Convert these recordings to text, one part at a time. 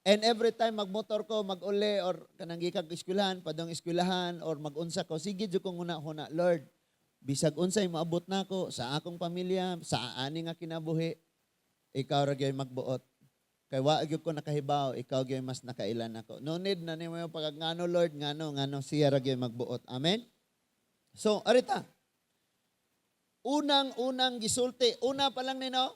And every time magmotor ko, mag-uli, or kanang gikan eskwelahan, padong eskwelahan, or mag-unsa ko, sige jud kong huna-huna, "Lord, bisag unsay moabot nako sa akong pamilya, sa ani nga kinabuhi, ikaw ra gyud magbuot. Kay wa gyud ko nakahibaw, ikaw gyud mas nakailan nako." No need na nimo yung pagngano, "Lord, ngano, ngano," siya ra gyud magbuot. Amen? So, arita. Unang-unang gisulti, una pa lang nino,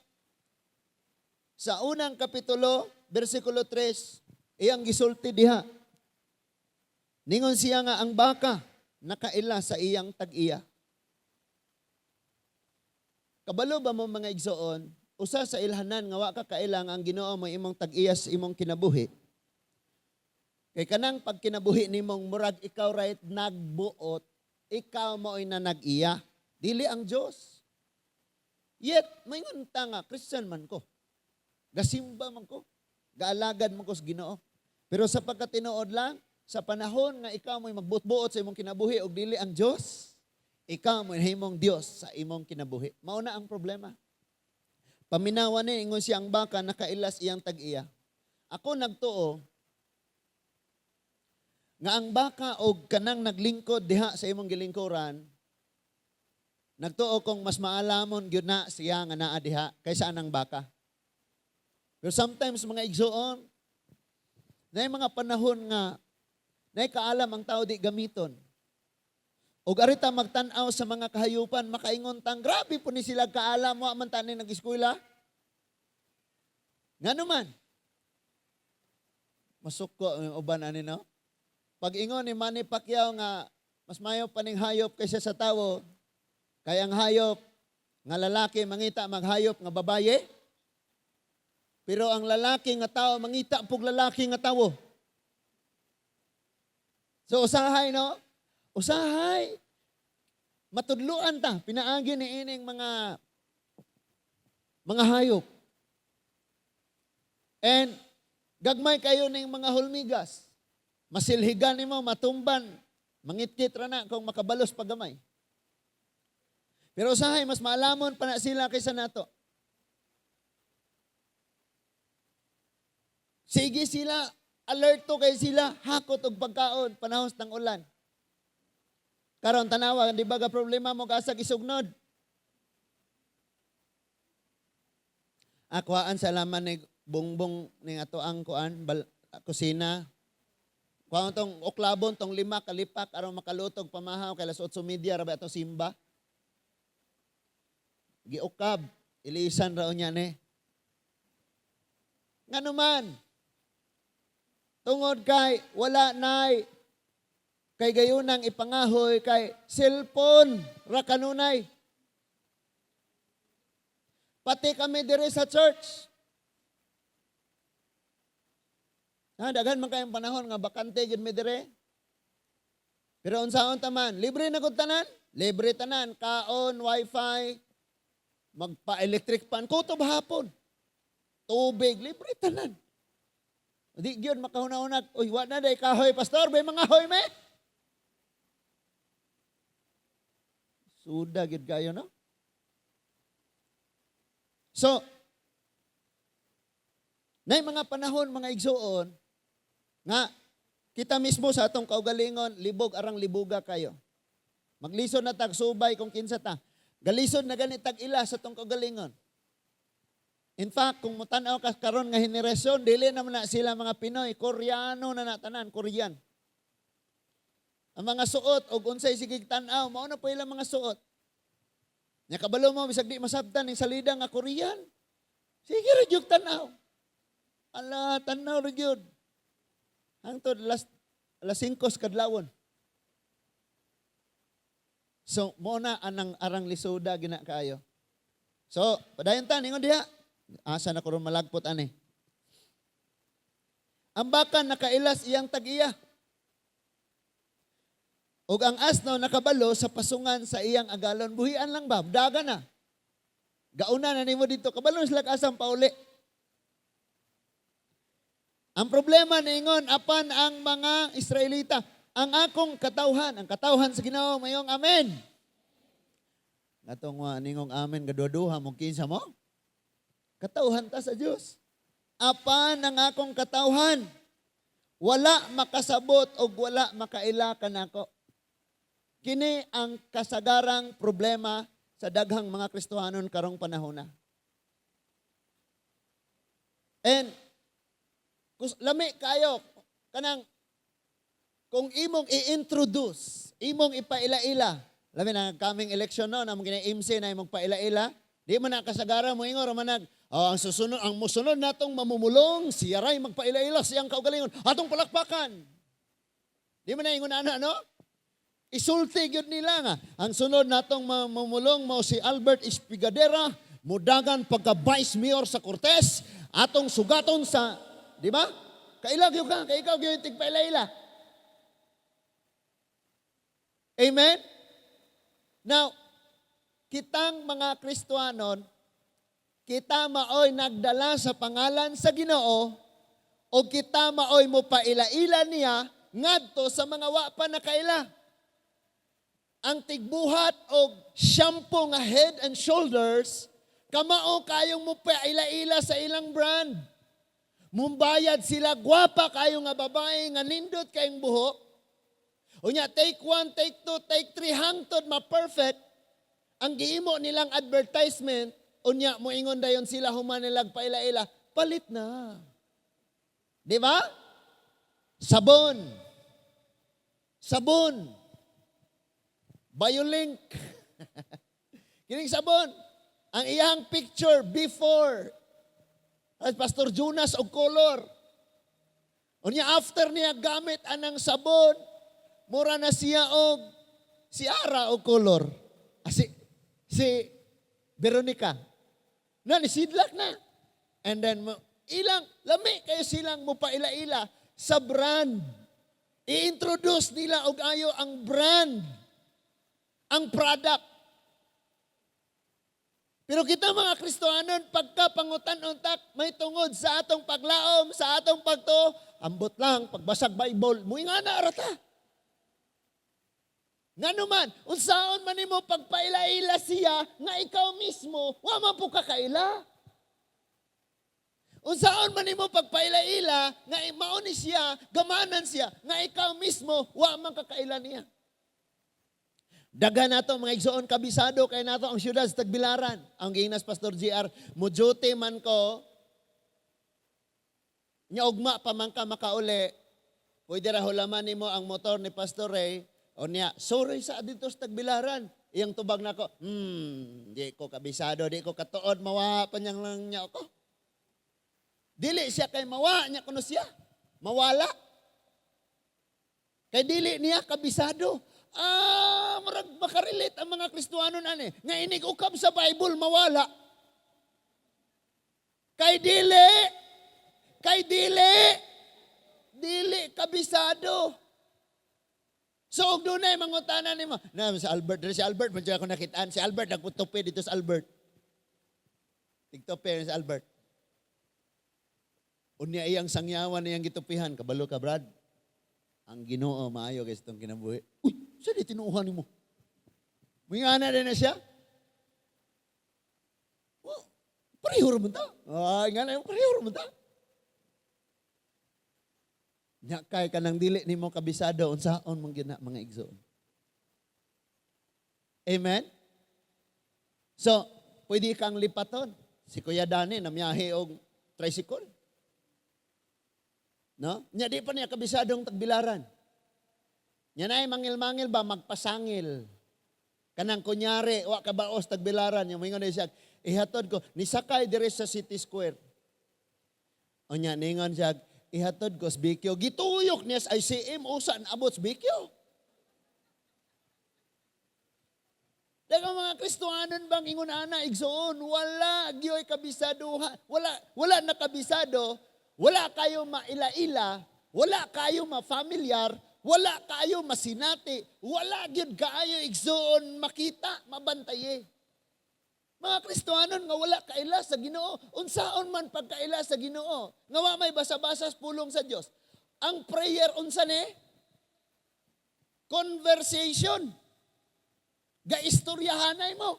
sa unang kapitulo, versikulo 3, iyang gisulti diha. Ningon siya nga ang baka nakaila sa iyang tag-iya. Kabalo ba mo, mga igsoon, usa sa ilhanan nga wa ka kaila nga ang Ginoo mo imong tag-iya sa imong kinabuhi? Kay kanang pagkinabuhi nimong murag ikaw right nagbuot, ikaw mo'y na nag-iya. Dili ang Dios. Yet, maingon ta nga, Christian man ko. Gasimba man ko. Gaalagad man ko sa Ginoo. Pero sa pagkatinuod lang, sa panahon nga ikaw mo'y magbuot-buot sa imong kinabuhi og dili ang Dios, ikaw mo'y himong Dios sa imong kinabuhi. Mao na ang problema. Paminawa ni, ingon siya ang baka nakailas iyang tag-iya. Ako nagtuo nga ang baka og kanang naglingkod diha sa imong gilingkuran, nagtuo kong mas maalamon gyud na siya nga naa diha kaysa anang baka. Pero sometimes, mga igsoon, na mga panahon nga nay kaalam ang tao, di gamiton. Og arita magtan-aw sa mga kahayupan, makaingon tang grabe po ni sila kaalam, wa man tani nag-eskwela. Ngano man? Masuko ang uban ani, no? Pag ingon ni Manny Pacquiao nga mas mayo pa ning hayop kaysa sa tawo, kay ang hayop nga lalaki mangita maghayop nga babaye, pero ang lalaki nga tao mangita pug lalaki nga tawo. So usahay, no? Usahay. Matudluan ta pinaagi ni ining mga hayop. And gagmay kayo ning mga hulmigas. Masilhigan nimo, matumban, mangitkit ra na kung makabalos pagamay. Pero usahay mas maalamon pa na sila kaysa nato. Sige sila, alerto kay sila, hakot og pagkaon panahon ng ulan. Karon tanawa, di ba ga problema mo kasag isugnod? Akwaan sa laman ni bongbong ning ato ang kuan bal, kusina. Kuan tong oklabon tong lima kalipak aron makalutog pamahaw kay alas 8:30 ra ba ato simba. Giukab, ilisan ra unya ni. Ngano man? Tungod kay wala nay kay gayunang ipangahoy kay cellphone ra kanunay. Pati kami diri sa church. Ha, daghan man kayong panahon nga bakante gyud mi diri. Pero unsaon ta man, libre na gud tanan, libre tanan, kaon, wifi, magpa-electric pan, kutob hapon. Tubig, libre tanan. Di gyud makahuna-huna, "Uy, wa na day kahoy, pastor, may mga hoy me." Suda gyud kayo, no? So, nay mga panahon, mga igsuon, nga kita mismo sa atong kaugalingon, libog arang libuga kayo. Maglisod na tag subay kung kinsa ta. Galisod na gani tag ila sa atong kaugalingon. In fact, kung mutan-aw ka karon nga henerasyon, dili naman na sila mga Pinoy, Koreano na na tanan, Korean. Ang mga suot og unsay sige tan-aw, mao na po ilang mga suot. Nya kabalo mo bisag di masabtan ning salida nga Korean. Sige ra gyud tan-aw. Ala, tan-aw ra gyud. Hangtod alas 5 sa kadlawon. So, mo na anang arang lisuda gina kaayo. So, padayon ta ningon diha. Asa na ko ron malagpot ani. Ang baka nakailas iyang tag-iya. Ug ang asno nakabalo sa pasungan sa iyang agalon. Buhian lang ba? Daga na. Gauna na nimo dito. Kabalo sila kasang pauli. Ang problema niingon, apan ang mga Israelita, ang akong katawhan, ang katawhan sa Ginoo, mayong amen. Ngatong wa ningong amen, gaduha mo kinsa mo? Katawhan ta sa Dios. Apan ang akong katawhan wala makasabot og wala makaila kanako. Kini ang kasagarang problema sa daghang mga Kristohanon karong panahona. And lami kayo kanang kung imong i-introduce, imong ipaila-ila, labi na coming election, no, namong gina MC na imong paila-ila, di man na kasagara mo ingon man nag, "Oh, ang susunod, ang musunod natong mamumulong, siya ray magpaila-ila siyang kaugalingon, atong palakpakan." Di man na ingon ana, no? Isulti gyud nila nga ang sunod natong mamumulong mao si Albert Espigadera, mudagan pagka vice mayor sa Cortes, atong sugaton sa, di ba? Kaila gyud ka, kay ikaw gyud tigpaila-ila. Amen? Now, kitang mga Kristohanon, kita maoy nagdala sa pangalan sa Ginoo o kita maoy mo paila-ila niya ngadto sa mga wa pa nakaila. Ang tigbuhat og shampoo nga Head and Shoulders, kamao kayong mo paila-ila sa ilang brand. Mumbayad sila, gwapa kayo nga babae nga nindot kayong buhok. Unya, take one, take two, take three, hangtod ma-perfect. Ang giimo nilang advertisement, unya moingon dayon sila human nilag paila-ila, "Palit na." Di ba? Sabon. Sabon. Biolink. Kining sabon. Ang iyang picture before. As Pastor Jonas og color. Unya after niya gamit anang sabon, mura na siya og si Ara og color. Ah, si Veronica. Na ni sidlak na. And then ilang lami kayo silang mo paila-ila sa brand. I-introduce nila og ayo ang brand, ang product. Pero kita mga Kristohanon, pagka pangutan untak, may tungod sa atong paglaom, sa atong pagtuo, ambot lang, pagbasag Bible, muinga na arata. Ngano man, unsaon man nimo pagpaila-ila siya nga ikaw mismo, wa man po kakaila? Unsaon man nimo pagpaila-ila nga mao ni siya, gamanan siya, nga ikaw mismo, wa man kakaila niya? Daga nato mga igsoon, kabisado kay nato ang syudad sa Tagbilaran. Ang giingnas Pastor GR, mo duty man ko, nya ugma pa man ka makauli, pwede ra hulaman nimo ang motor ni Pastor Ray, o niya, "Sorry sa dito sa Tagbilaran." Iyang tubag nako, "Di ko kabisado, di ko katuod, mawa pa niyang lang niya ako." Dili siya kay mawa niya kuno siya. Mawala. Kay dili niya kabisado. Ah, murag makarelate ang mga Kristohanon ani. Nga inig ukab sa Bible mawala. Kay dili. Kay dili. Dili kabisado. So, og dunay mangutana nimo. Na si Albert, diri si Albert, man ako nakitaan si Albert nagputupi dito sa Albert. Tigtupi si Albert. Unya iyang sangyawan niyang gitupihan, "Kabalo ka, Brad. Ang Ginoo maayo kay itong kinabuhi." "Uy, sa di tinuuhan nimo?" Mingana din na siya. "Oh, pareho ra man ta. Ah, nga na, pareho ra man ta." Nya kay kanang dili nimo kabisado, unsaon man gyud na, mga igsoon? Amen? So, pwede kang lipaton. Si Kuya Dani namiyahe og tricycle. No? Nya di pa niya kabisadong Tagbilaran. Nya naay mangil-mangil ba magpasangil. Kanang kunyari wa ka baos Tagbilaran, yung moingon na siya, "Ihatod ko," nisakay dire sa City Square. Unya ningon siya, "Ihatod ko sa BQ." Gituyok niya sa ICM, usa naabot sa BQ. Daghang mga Kristohanon bang ingon ana, igsoon, wala gyoy kabisaduhan, wala wala nakabisado, wala kayo maila-ila, wala kayo ma-familiar, wala kayo masinati, wala gyud kaayo, igsoon, makita, mabantaye. Mga Kristohanon nga wala kaila sa Ginoo, unsaon man pagkaila sa Ginoo, nga wa may basa-basa sa pulong sa Dios? Ang prayer unsa ni? Conversation. Gaistoryahanay mo.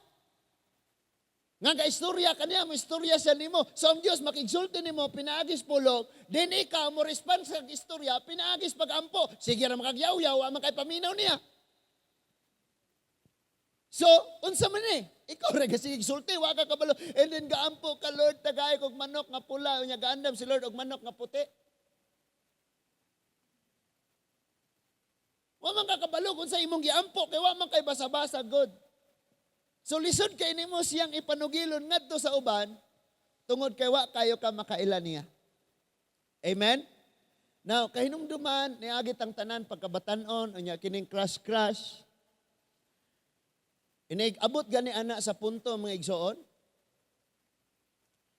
Nga ga istorya kaniya, mo istorya siya nimo. So ang Dios makigsulti nimo pinaagis pulong, then ikaw mo response sa istorya pinaagis pagampo. Sige ra makagyaw-yaw, wa man kay paminaw niya. So, unsa man ni? Ikaw ra sige sulti, wa ka kabalo. And then gaampo ka, "Lord, tagay kog manok nga pula." Unya gaandam si Lord og manok nga puti. Wa man ka kabalo kung sa imong giampo kay wa man kay basa-basa god. So lisod kay nimo siyang ipanugilon ngadto sa uban tungod kay wa kayo ka makaila niya. Amen? Now, kahinumduman, niagi tang tanan pagkabatan-on, unya kining crush-crush. Inig abot gani ana sa punto, mga igsoon.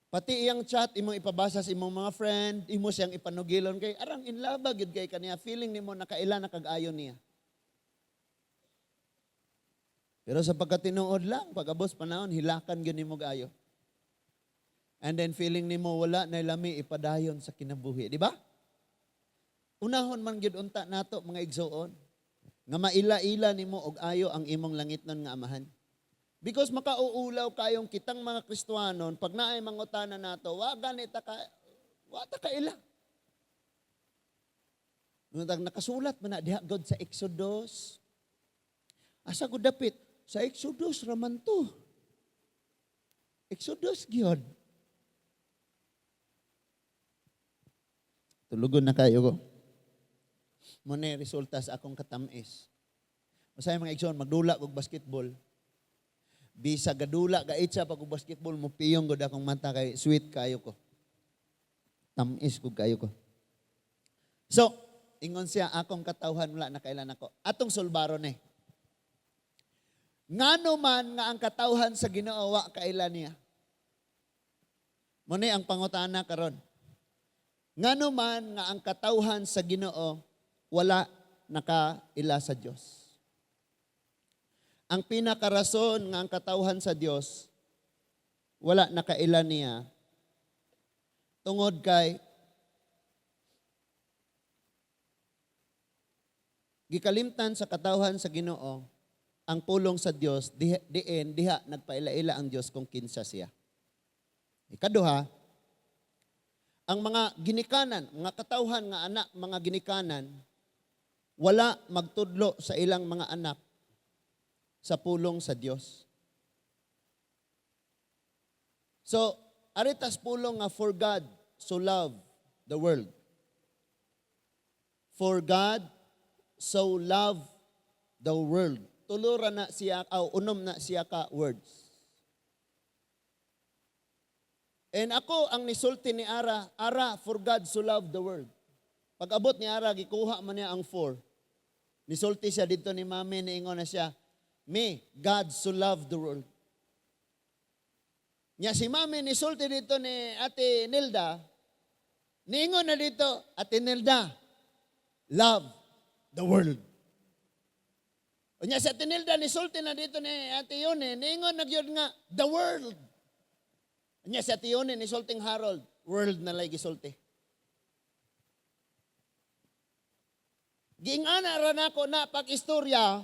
Pati iyang chat imong ipabasa sa imong mga friend, imo siyang ipanugilon kay arang in love gyud kay kaniya, feeling nimo nakaila na kag-ayon niya. Pero sa pagkatinuod lang, pag-abot panahon, hilakan gyud nimo kaayo. And then feeling nimo wala na lami ipadayon sa kinabuhi, di ba? Unahon man gyud unta nato, mga igsoon, nga maila-ila nimo og ayo ang imong langitnon nga Amahan. Because makauulaw kayong kitang mga Kristohanon, pag naay mangutana nato, wa gani ta ka, wa ta kaila. Nung nakasulat man na diha God sa Exodus. Asa gud dapit? Sa Exodus raman to. Exodus gyud. Tulugon na kayo ko. Muna resulta sa akong katamis. Masaya, mga igsoon, magdula og basketball. Bisa gadula gait sa pag basketball, mo piyong gud akong mata kay sweet kayo ko. Tamis kog kayo ko. So, ingon siya, "Akong katawhan wala na kailan ako." Atong sulbaron eh. Ngano man nga ang katawhan sa Ginoo wa kaila niya? Muna ang pangutana karon. Ngano man nga ang katawhan sa Ginoo wala nakaila sa Dios? Ang pinakarason nga ang katawhan sa Dios wala nakaila niya tungod kay gikalimtan sa katawhan sa Ginoo ang pulong sa Dios diin diha nagpaila-ila ang Dios kung kinsa siya. Ikaduha, ang mga ginikanan, mga katawhan nga anak, mga ginikanan, wala magtudlo sa ilang mga anak sa pulong sa Dios. So, aritas pulong nga "For God so love the world." "For God so love the world." Tulura na siya, aw, unom na siya ka words. And ako ang nisulti ni Ara, "Ara, for God so love the world." Pag abot ni Ara, gikuha man niya ang "for." Nisulti siya dito ni Mami, niingon na siya, "Me, God so loved the world." Nya si Mami nisulti dito ni Ate Nilda, niingon na dito, "Ate Nilda, love the world." Unya si Ate Nilda nisulti na dito ni Ate Yone, niingon na gyud nga, "The world." Unya si Ate Yone nisulting Harold, "World" na lay gisulti. Giingana ra nako na pag-istorya,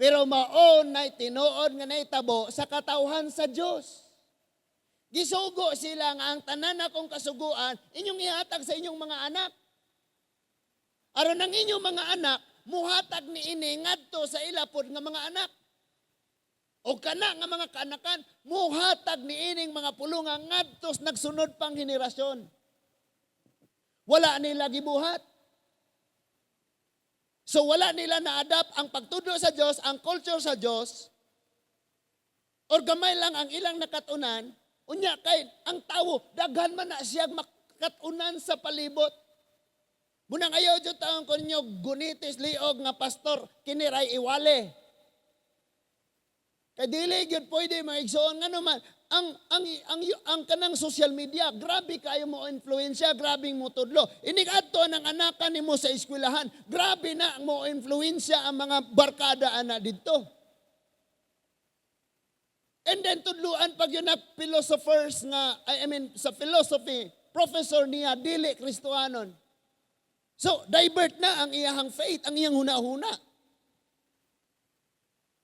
pero mao nay tinuod nga nahitabo sa katawhan sa Dios. Gisugo sila nga ang tanan akong kasuguan inyong ihatag sa inyong mga anak. Aron ang inyong mga anak muhatag ni ini ngadto sa ila pod nga mga anak. O kana nga mga kaanakan muhatag ni ining mga pulungan ngadto sa nagsunod pang henerasyon. Wala nila gibuhat. So wala nila na-adapt ang pagtudlo sa Dios, ang culture sa Dios. Or gamay lang ang ilang nakatunan. Unya kay ang tawo daghan man na siya makatunan sa palibot. Munang ayaw jud taon ko ninyo gunitis liog nga pastor kini ray iwale. Kay dili gyud pwede, mga igsoon, ngano man ang kanang social media, grabe kayo mo influensya, grabe mo tudlo. Inig adto ng anakan nimo sa eskwelahan, grabe na mo influensya ang mga barkada ana didto. And then tudluan pag yun na philosophers nga, I mean, sa philosophy professor niya dili Kristohanon. So divert na ang iyahang faith, ang iyang huna-huna.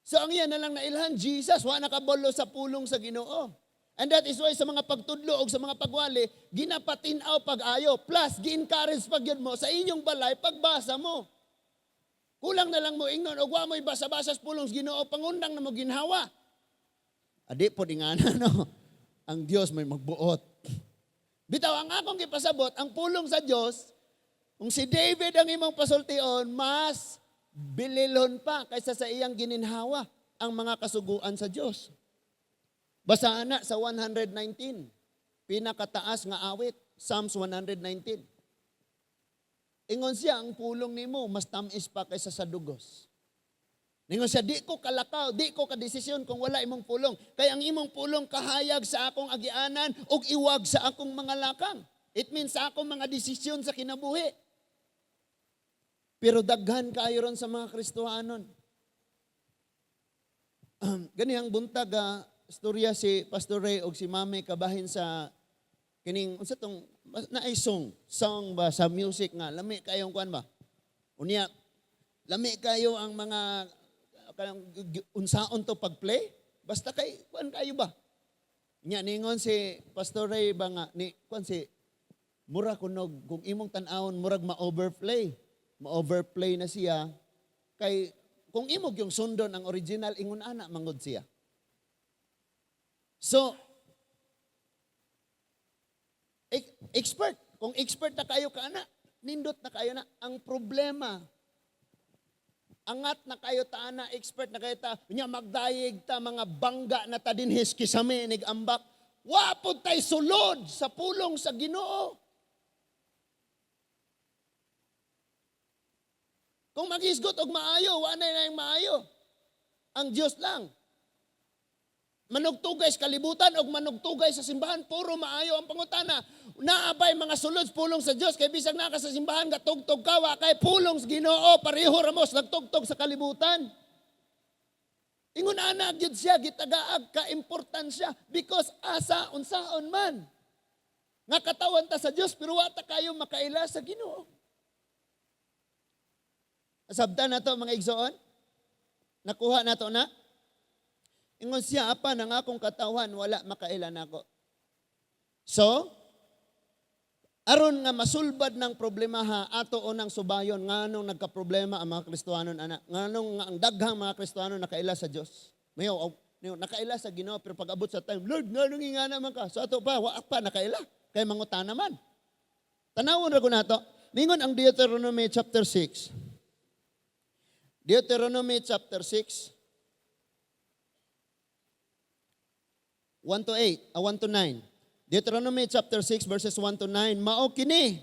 So ang iya na lang nailhan, Jesus, wa nakabalo sa pulong sa Ginoo. And that is why sa mga pagtudlo og sa mga pagwali, ginapatin-aw pag-ayo. Plus, gi-encourage pag yun mo sa inyong balay, pagbasa mo. Kulang na lang mo ingnon, og wa mo'y basa-basa sa pulong sa Ginoo, pangundang na mo ginhawa. Adi po di nga na, no? Ang Dios may magbuot. Bitaw, ang akong gipasabot, ang pulong sa Dios, kung si David ang imong pasultion, mas bililon pa kaysa sa iyang gininhawa ang mga kasuguan sa Dios. Basaan na sa 119, pinakataas nga awit, Psalms 119. Ingon siya, ang pulong nimo mas tamis pa kaysa sa dugos. Ingon siya, di ko kalakaw, di ko kadesisyon kung wala imong pulong. Kay ang imong pulong kahayag sa akong agianan ug iwag sa akong mga lakang. It means sa akong mga desisyon sa kinabuhi. Pero daghan kaayo ron sa mga Kristohanon. Ganihang buntag, istorya si Pastor Ray og si Mami kabahin sa kining unsa tong naay song song ba sa music nga lami kayong kuan ba, unya lami kayo ang mga kanang unsaon to pag-play, basta kay kuan kayo ba. Nya ningon si Pastor Ray ba nga ni kuan si mura kunog kung imong tan-awon, murag ma-overplay ma-overplay na siya, kay kung imong yung sundon ang original, ingon ana mangod siya. So expert, kung expert na kayo ka ana, nindot na kayo na. Ang problema, angat na kayo ta ana, expert na kayo ta, nya magdayeg ta, mga bangga na ta dinhis kisame nig ambak. Wa pod tay sulod sa pulong sa Ginoo. Kung maghisgot og maayo, wa na yung maayo. Ang Dios lang. Manugtugay sa kalibutan og manugtugay sa simbahan, puro maayo. Ang pangutana, naabay mga sulod pulong sa Dios? Kay bisag naa ka sa simbahan, gatugtog ka, wa kay pulong sa Ginoo, pareho ra mo sa nagtugtog sa kalibutan. Ingon ana gyud siya gitagaag ka importansya because asa unsaon man nga katawan ta sa Dios, pero wa ta kayo makaila sa Ginoo. Sabtan na to, mga igsoon? Nakuha na to na? Ingon siya, apan ang akong katawhan wala makaila nako. So, aron nga masulbad ng problema ha, ato unang subayon nganong nagka-problema ang mga Kristohanon ana. Nganong nga ang daghang mga Kristohanon nakaila sa Dios. Mayo, aw, niyo, nakaila sa Ginoo, pero pag abot sa time, "Lord, nganong ingana man ka?" So ato pa, wa pa nakaila. Kay mangutana man. Tanawon ra ko nato. Ningon ang Deuteronomy chapter 6. Deuteronomy chapter 6, 1 to 8, 1 to 9. Deuteronomy chapter 6 verses 1 to 9, mao kini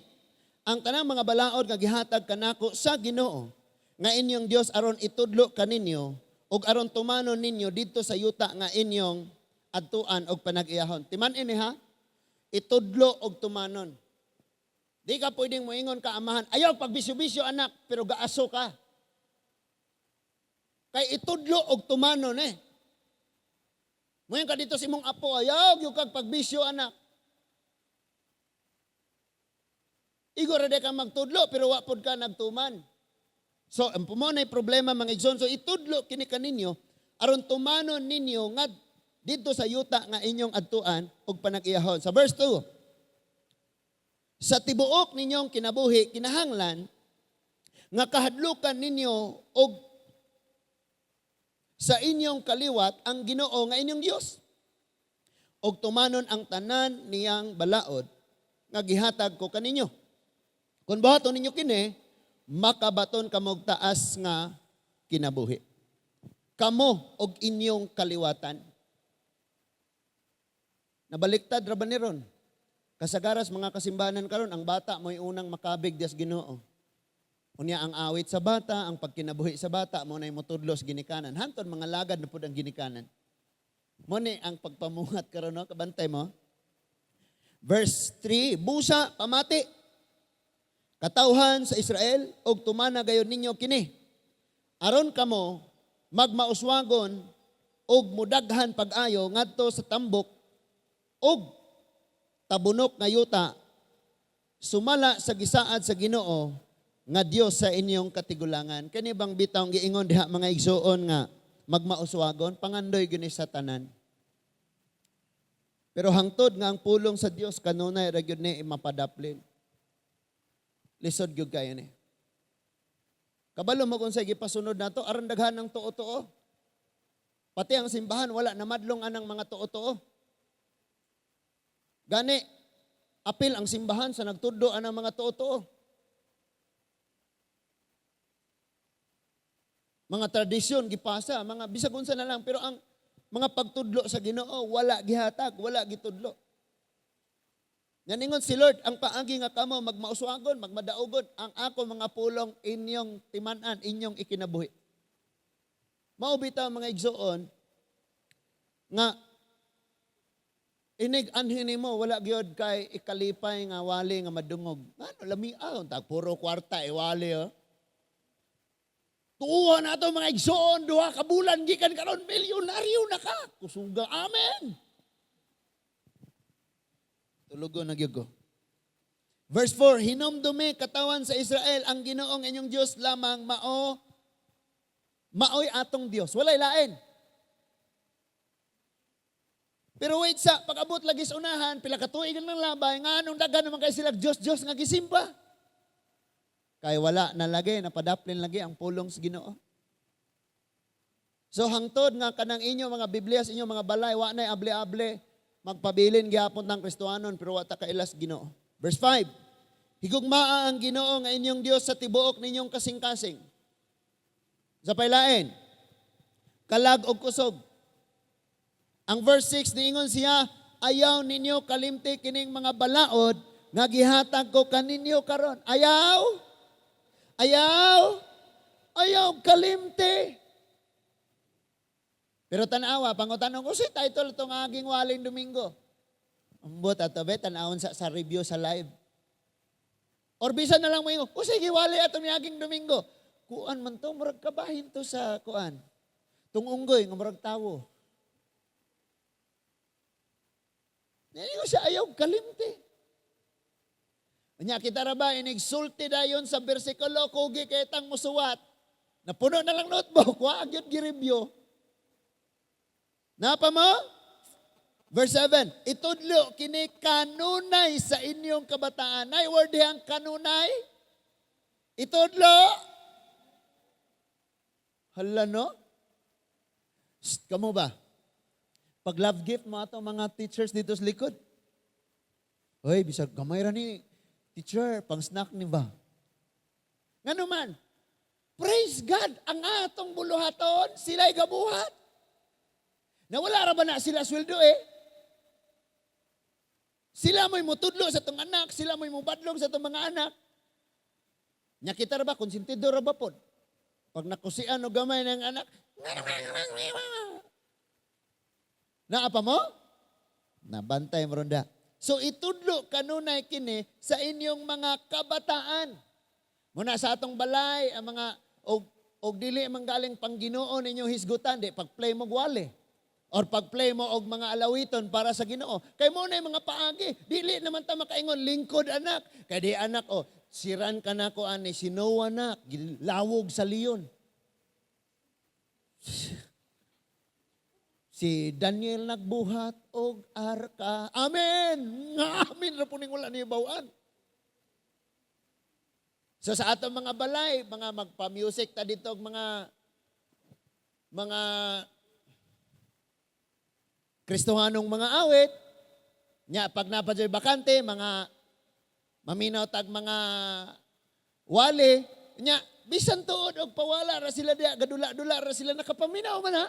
ang tanang mga balaod nga gihatag kanako sa Ginoo nga inyong Dios aron itudlo kaninyo ug aron tumanon ninyo didto sa yuta nga inyong adtuan og panag-iyahon. Timan-i ni ha, itudlo og tumanon. Di ka pwedeng moingon ka amahan, "Ayaw pagbisyo-bisyo, anak," pero gaaso ka. Kay itudlo og tumanon eh. Moingon ka dito sa imong apo, "Ayaw gyud kag pagbisyo, anak." Igo ra ka magtudlo pero wa pod ka nagtuman. So, ang mo na problema, mga igsoon. So itudlo kini kaninyo aron tumanon ninyo nga didto sa yuta nga inyong adtuan ug panag-iyahon. Sa verse 2, sa tibuok ninyong kinabuhi kinahanglan nga kahadlukan ninyo og sa inyong kaliwat ang Ginoo nga inyong Dios og tumanon ang tanan niyang balaod nga gihatag ko kaninyo. Kung buhaton ninyo kini, makabaton kamog taas nga kinabuhi, kamo og inyong kaliwatan. Nabaliktad ra ba ni ron? Kasagaras mga kasimbanan karon, ang bata mo'y unang makabig dias Ginoo. Unya ang awit sa bata, ang pagkinabuhi sa bata, mo na'y motudlo sa ginikanan. Hanton mga lagad na pud ang ginikanan. Mo ni ang pagpamuhat karon, no, kabantay mo. Verse 3, busa pamati, katawhan sa Israel, og tumana gayon ninyo kini. Aron kamo magmauswagon og mudaghan pag-ayo ngadto sa tambok og tabunok nga yuta sumala sa gisaad sa Ginoo nga Dios sa inyong katigulangan. Kani bang bitawng giingon diha, mga igsuon, nga magmauswagon, pangandoy gyud ni sa tanan. Pero hangtod nga ang pulong sa Dios kanunay ra gyud ni mapadaplin. Lisod gyud kayo ni. Kabalo mo kung sa gipasunod nato aron daghan ng tuo-tuo. Pati ang simbahan, wala na madlong anang mga tuo-tuo. Gani apil ang simbahan sa nagtudlo anang mga tuo-tuo. Mga tradisyon gipasa, mga bisag unsa na lang, pero ang mga pagtudlo sa Ginoo wala gihatag, wala gitudlo. Naningon si Lord, ang paagi nga kamo magmauswagon, magmadaugon, ang ako mga pulong inyong timan-an, inyong ikinabuhi. Mao bitaw, mga igsoon, nga inig anhin nimo, wala gyud kay ikalipay nga wali nga madungog. Ngano lami tag puro kwarta e wali, oh. Tuwa na ato, mga igsoon, 2 ka bulan gikan karon, milyonaryo na ka. Kusuga, amen. Tulugon na gyud ko. Verse 4, "Hinumdumi, katawan sa Israel, ang Ginoong inyong Diyos lamang maoy atong Dios." Walay lain. Pero wait sa, pag-abot lagi sa unahan, pila ka tuig nang labay, nga anong daghan naman kay sila Diyos, Diyos nga gisimba. Kay wala na lagi, napadaplin lagi ang pulong sa Ginoo. So hangtod nga kanang inyo mga Biblia sa inyo mga balay, wa na'y able-able, magpabilin gihapon ng Kristohanon pero wa ta kailas Ginoo. Verse 5. "Higugmaa ang Ginoo nga inyong Dios sa tibuok ninyong kasing-kasing." Sa paylain, kalag og kusog. Ang verse 6, niingon siya, "Ayaw ninyo kalimti kining mga balaod nga gihatag ko kaninyo karon." Ayaw! Ayaw! Ayaw kalimti! Pero tanawa, pangutanong ko si title itong aging waling Domingo. Ambot ato be, tanawon sa review sa live. Or bisan na lang mo ingon, "O sige, wali ato ni aging Domingo." Kuan man to, murag kabahin to sa kuan. Tung unggoy, nga murag tawo. Niingon siya, "Ayaw kalimti." Nya kita ra ba inigsulti dayon sa bersikulo, kugi kay tang musuwat. Napuno na lang notebook, wa gyud gi-review. Napa mo? Verse 7, "Itudlo kini kanunay sa inyong kabataan." Nay word ang kanunay? Itudlo? Hala, no? Shh, kamo ba? Pag love gift mo ato mga teachers dito sa likod. Hoy, bisag gamay ra ni, teacher, pang snack ni ba? Ngano man, praise God, ang atong buluhaton, sila'y gabuhat. Nawala ra ba na sila sweldo eh? Sila mo'y mutudlo sa tong anak, sila mo'y mubadlong sa tong mga anak. Nya kita ra ba, konsentido ra ba pod? Pag nakusian o gamay ng anak, naa pa mo? Nabantay mo ronda. So itudlo kanunay kini sa inyong mga kabataan. Muna sa atong balay, ang mga og dili man galing pang Ginoo ninyong hisgutan, di pag-play mo wali. Or pag-play mo og mga alawiton para sa Ginoo. Kay mo na yung mga paagi. Dili naman ta makaingon lingkod anak. Kay di anak, oh, siran ka na ko ani si Noah na lawog sa leon. Si Daniel nagbuhat og arka. Amen. Amen ra po ning wala ni bawaan. So sa atong mga balay, mga magpa-music ta dito og mga Kristohanong mga awit, nya pag napadyoy bakante, mga maminaw tag mga wali, nya bisan tuod og pawala ra sila diya, gadula-dula ra sila, nakapaminaw man ha.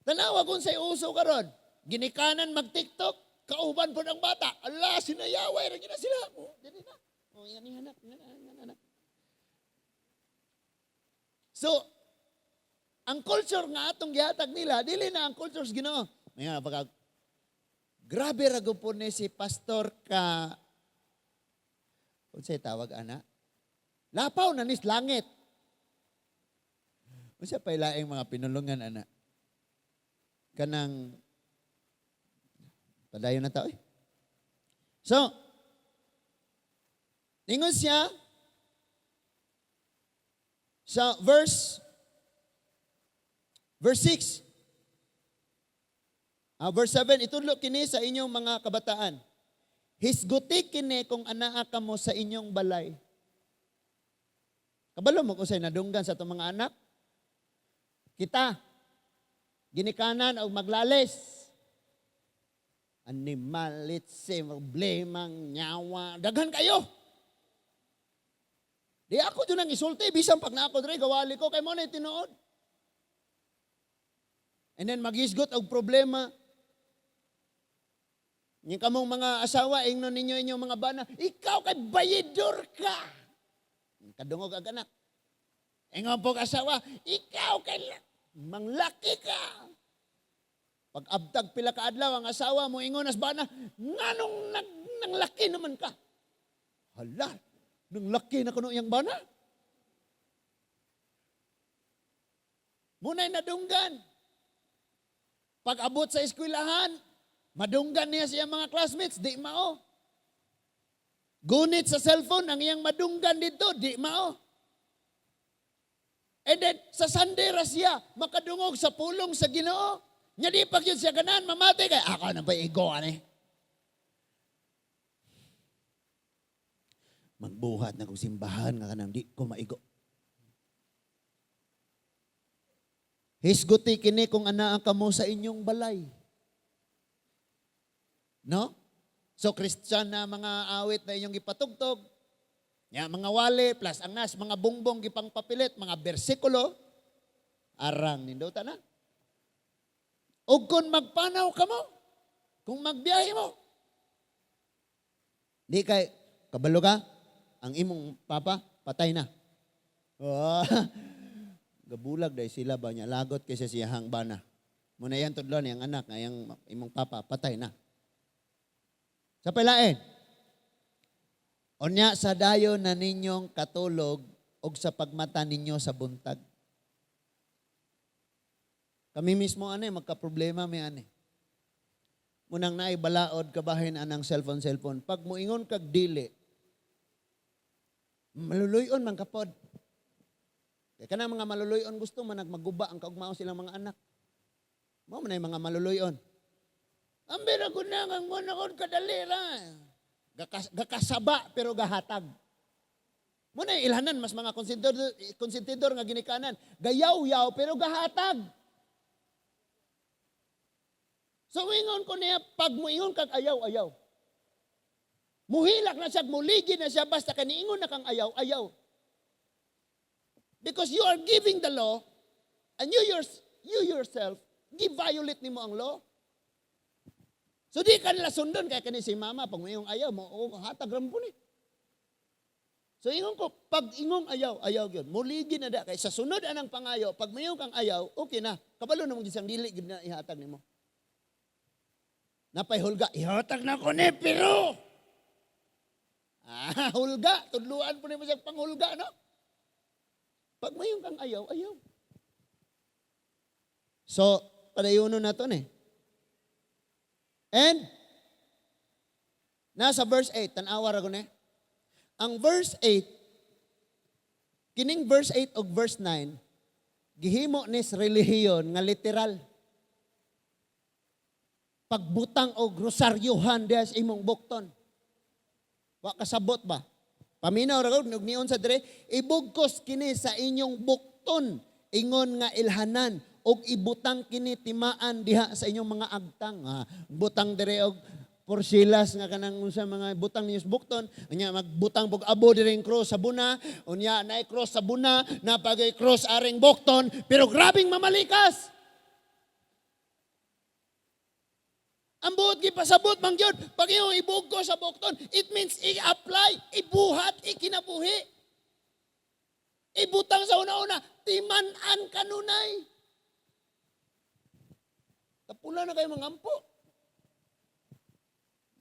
Tanawa kung sa'y uso karon. Ginikanan mag-TikTok, kauban po ng bata. Ala, sinayaway, ra na sila. Oh, dili na. Oh, yan hanap, yan hanap. So, ang culture nga atong gihatag nila, dili na ang culture sa Ginoo. Nga pagka grabe ra gud po ni si pastor ka, unsay tawag ana? Lapaw na nis langit. Unsa pa ilaing mga pinulungan ana? Kanang padayon na tao eh. So, ningon siya sa verse 6. Verse 7, itudlo kini sa inyong mga kabataan. Hisguti kini kung anaa kamo sa inyong balay. Kabalo mo kung sa'y nadunggan sa atong mga anak? Kita, ginikanan og maglalis. Animalitse, problemang nyawa. Daghan kayo. Di ako dyan ang isulti. Bisan pag na ako dre, gawali ko, kay mo na tinuod. And then maghisgot og problema. Yung kamong mga asawa, ingnon ninyo inyong mga bana, "Ikaw kay bayidor ka." Kadungog ang anak. Ingon po asawa, "Ikaw kay manglaki ka." Pag abtag pila ka adlaw, ang asawa mo ingon as bana, "Nganong nanglaki naman ka?" Hala, nanglaki na kuno iyang bana. Muna'y nadunggan. Pag abot sa eskwelahan, madunggan niya siya mga classmates, di mao. Gunit sa cellphone, ang iyang madunggan dito, di mao. And then, sa Sunday ra siya, makadungog sa pulong sa Ginoo. Nya di pag yun siya ganan, mamati kay, ako na ba igo, ani? Magbuhat na kong simbahan nga kanang di ko maigo. Hisguti kini kung anaa kamo sa inyong balay. No? So Christian na mga awit na inyong gipatugtog, ya, mga wali, plus ang nas, mga bongbong gipangpapilit, mga bersikulo, arang nindota na. O kung magpanaw ka mo, kung magbiyahe mo, di kay, kabalo ka, ang imong papa, patay na. Oh, gabulag dahil sila ba niya, lagot kaysa siyahang bana. Muna yan tudlon, yang anak, nga yang imong papa, patay na. Sa pilain, unya sa dayon na ninyong katulog og sa pagmata ninyo sa buntag. Kami mismo ane, magka-problema mi ane. Munang naay balaod kabahin anang cellphone cellphone. Pag muingon kag dili, maluluyon man kapod. Kaya kanang mga maluluyon gusto man nagmaguba ang kaugmao silang mga anak. Mao man ay mga maluluyon. Ambira gud na ang muna kon kadali ra. Gakasaba pero gahatag. Muna ilhanan mas mga konsentidor nga ginikanan. Gayaw-yaw pero gahatag. So ingon ko niya, pag muingon kag ayaw, ayaw. Muhilak na siya, muligi na siya, basta kaniingon na kang ayaw, ayaw. Because you are giving the law, and you yourself, gi-violate nimo ang law. So di ka nila sundon, kaya kani si mama, pag muingong ayaw, mo, oh, hatag rampo ni. So ingon ko, pag ingong ayaw, ayaw yun. Muligi na da, kay sa sunod anang pangayo, pag muingong kang ayaw, okay na. Kabalo na mong gisang dili, gid na ihatag nimo. Napay hulga, ihatag na ko ni, pero hulga, tudluan po nimo siya panghulga, no? Pag mayong kang ayaw, ayaw. So, padayono na to ni. And, nasa verse 8, tanawa ra ko ni. Ang verse 8, kining verse 8 og verse 9, gihimo nis relihiyon nga literal. Pagbutang og rosaryohan diha sa imong bukton. Wa kasabot ba? Paminaw ra gud og nion sa dire, ibugkos kini sa inyong bukton ingon nga ilhanan og ibutang kini timaan diha sa inyong mga agtang. Butang dire og porsilas nga kanang unsa mga butang ninyo sa bukton, unya magbutang pog abo dire cross sa buna, unya naay cross sa buna, napagay cross aring bukton, pero grabing mamalikas. Ang buot gipasabot man gyud, pag iyong ibugko sa bukton, it means i-apply, ibuhat, ikinabuhi. Ibutang sa una-una, timan-an kanunay. Tapula na kayo mga ampo.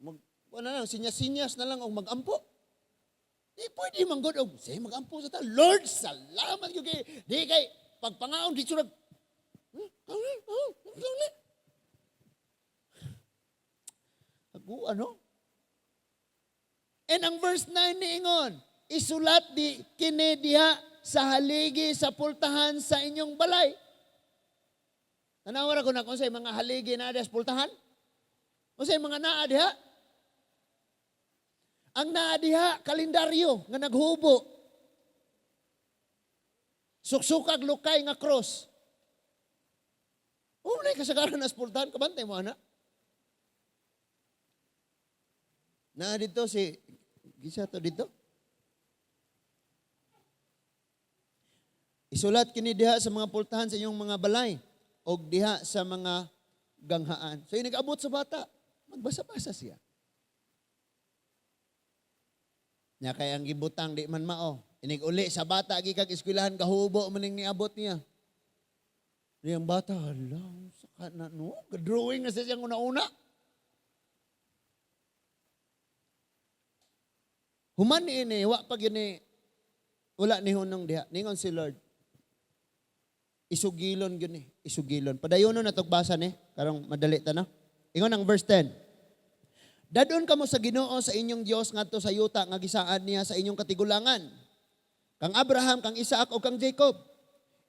Mag, wala lang, sinyas-sinyas na lang og mag-ampo. Di pwede man gud og say mag-ampo sa ta. Lord, salamat gyud kay di kay pagpangaon di surag. Ako, ano? And ang verse 9 niingon, isulat di kini diha sa haligi sa pultahan sa inyong balay. Tanawa ra ko na kung unsay mga haligi na sa pultahan. Unsay mga naa diha? Ang naa diha, kalendaryo nga naghubo. Suksukag lukay nga cross. Unay kasagaran na sa pultahan, kabantay mo, ana. Naa dito si, gisa to dito? Isulat kini diha sa mga pultahan sa inyong mga balay o diha sa mga ganghaan. So yung nag-abot sa bata, magbasa-basa siya. Nya kay ang gibutang di man mao. Inig uli sa bata gikag eskwelahan kahubo maning niabot niya. Niyang bata, hala, saka na no, drawing na siya siyang una-una. Human ni ini, wa pa gyud wala ni hunong diha. Ningon si Lord, isugilon gyud ni, isugilon. Padayonon na basa ni, karong madali ta na. Ingon ang verse 10. Dadon kamo sa Ginoo sa inyong Dios ngadto sa yuta nga gisaad niya sa inyong katigulangan. Kang Abraham, kang Isaac o kang Jacob.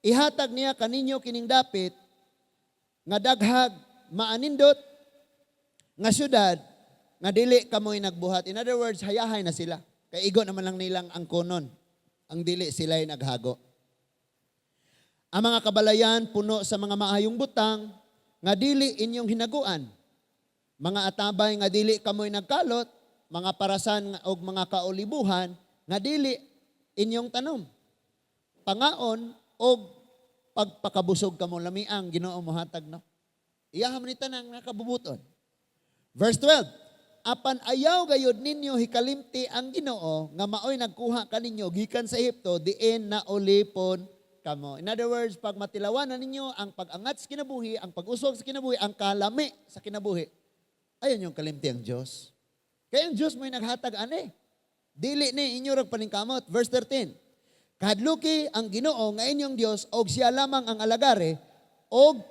Ihatag niya kaninyo kining dapit nga daghag maanindot nga syudad nga dili kamoy nagbuhat. In other words, hayahay na sila. Kay igo naman lang nilang ang konon. Ang dili sila'y naghago. Ang mga kabalayan puno sa mga maayong butang nga dili inyong hinaguan. Mga atabay nga dili kamoy nagkalot, mga parasan og mga kaolibuhan nga dili inyong tanom. Pangaon og pagpakabusog kamo lamiang Ginoo mohatag no. Iyaha man ni tanang nakabubuton. Verse 12. Apan ayaw gayud ninyo hikalimti ang Ginoo nga maoy nagkuha kaninyo gikan sa Ehipto diin na ulipon kamo. In other words, pag matilawan na ninyo ang pag-angat sa kinabuhi, ang pag-usog sa kinabuhi, ang kalami sa kinabuhi, ayun yung kalimti ang Diyos. Kaya ang Diyos mo'y naghatag ani. Dili ni inyo rag paningkamot. Verse 13. Kahadluki ang Ginoo nga inyong Dios og siya lamang ang alagare og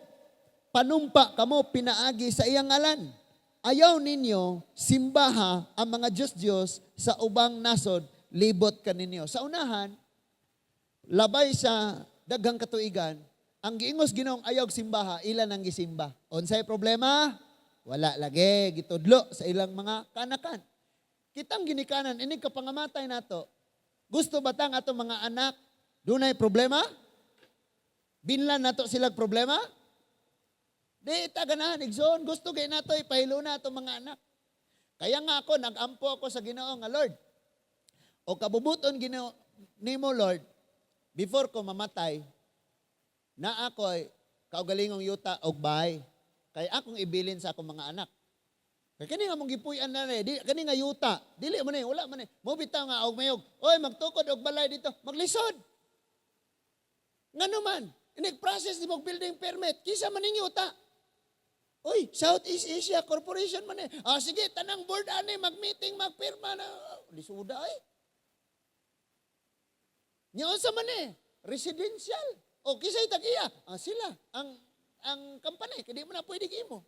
panumpa kamo pinaagi sa iyang ngalan. Ayaw ninyo simbaha ang mga Diyos-Diyos sa ubang nasod libot kaninyo. Sa unahan, labay sa daghang katuigan, ang giingos Ginoong ayaw simbaha, ilan ang gisimba. Unsay problema? Wala lagi, gitudlo sa ilang mga kanakan. Kitang ginikanan, inig kapangamatay nato. Gusto ba tang atong mga anak dunay problema? Binlan nato silag problema? Di ta ganahan igsoon, gusto kay nato ipahilo na atong mga anak. Kaya nga ako nagampo ako sa Ginoo nga Lord. O kabubuton Ginoo nimo Lord, before ko mamatay, na ako'y kaugalingong yuta og bahay. Kay akong ibilin sa akong mga anak. Kay kani nga mong gipuy-an na ni, di kani nga yuta, dili man ni, wala man ni. Mo bitaw nga og mayog, oy magtukod og balay dito, maglisod. Ngano man, inig process di mo building permit, kisa man ning yuta. Oy, Southeast Asia Corporation man ni. Ah, sige, tanang board ani mag-meeting, magpirma na. Lisuda ay. Nya unsa man ni? Residential. O kisay tag-iya? Ah, sila ang company, kay di mo na pwede imo.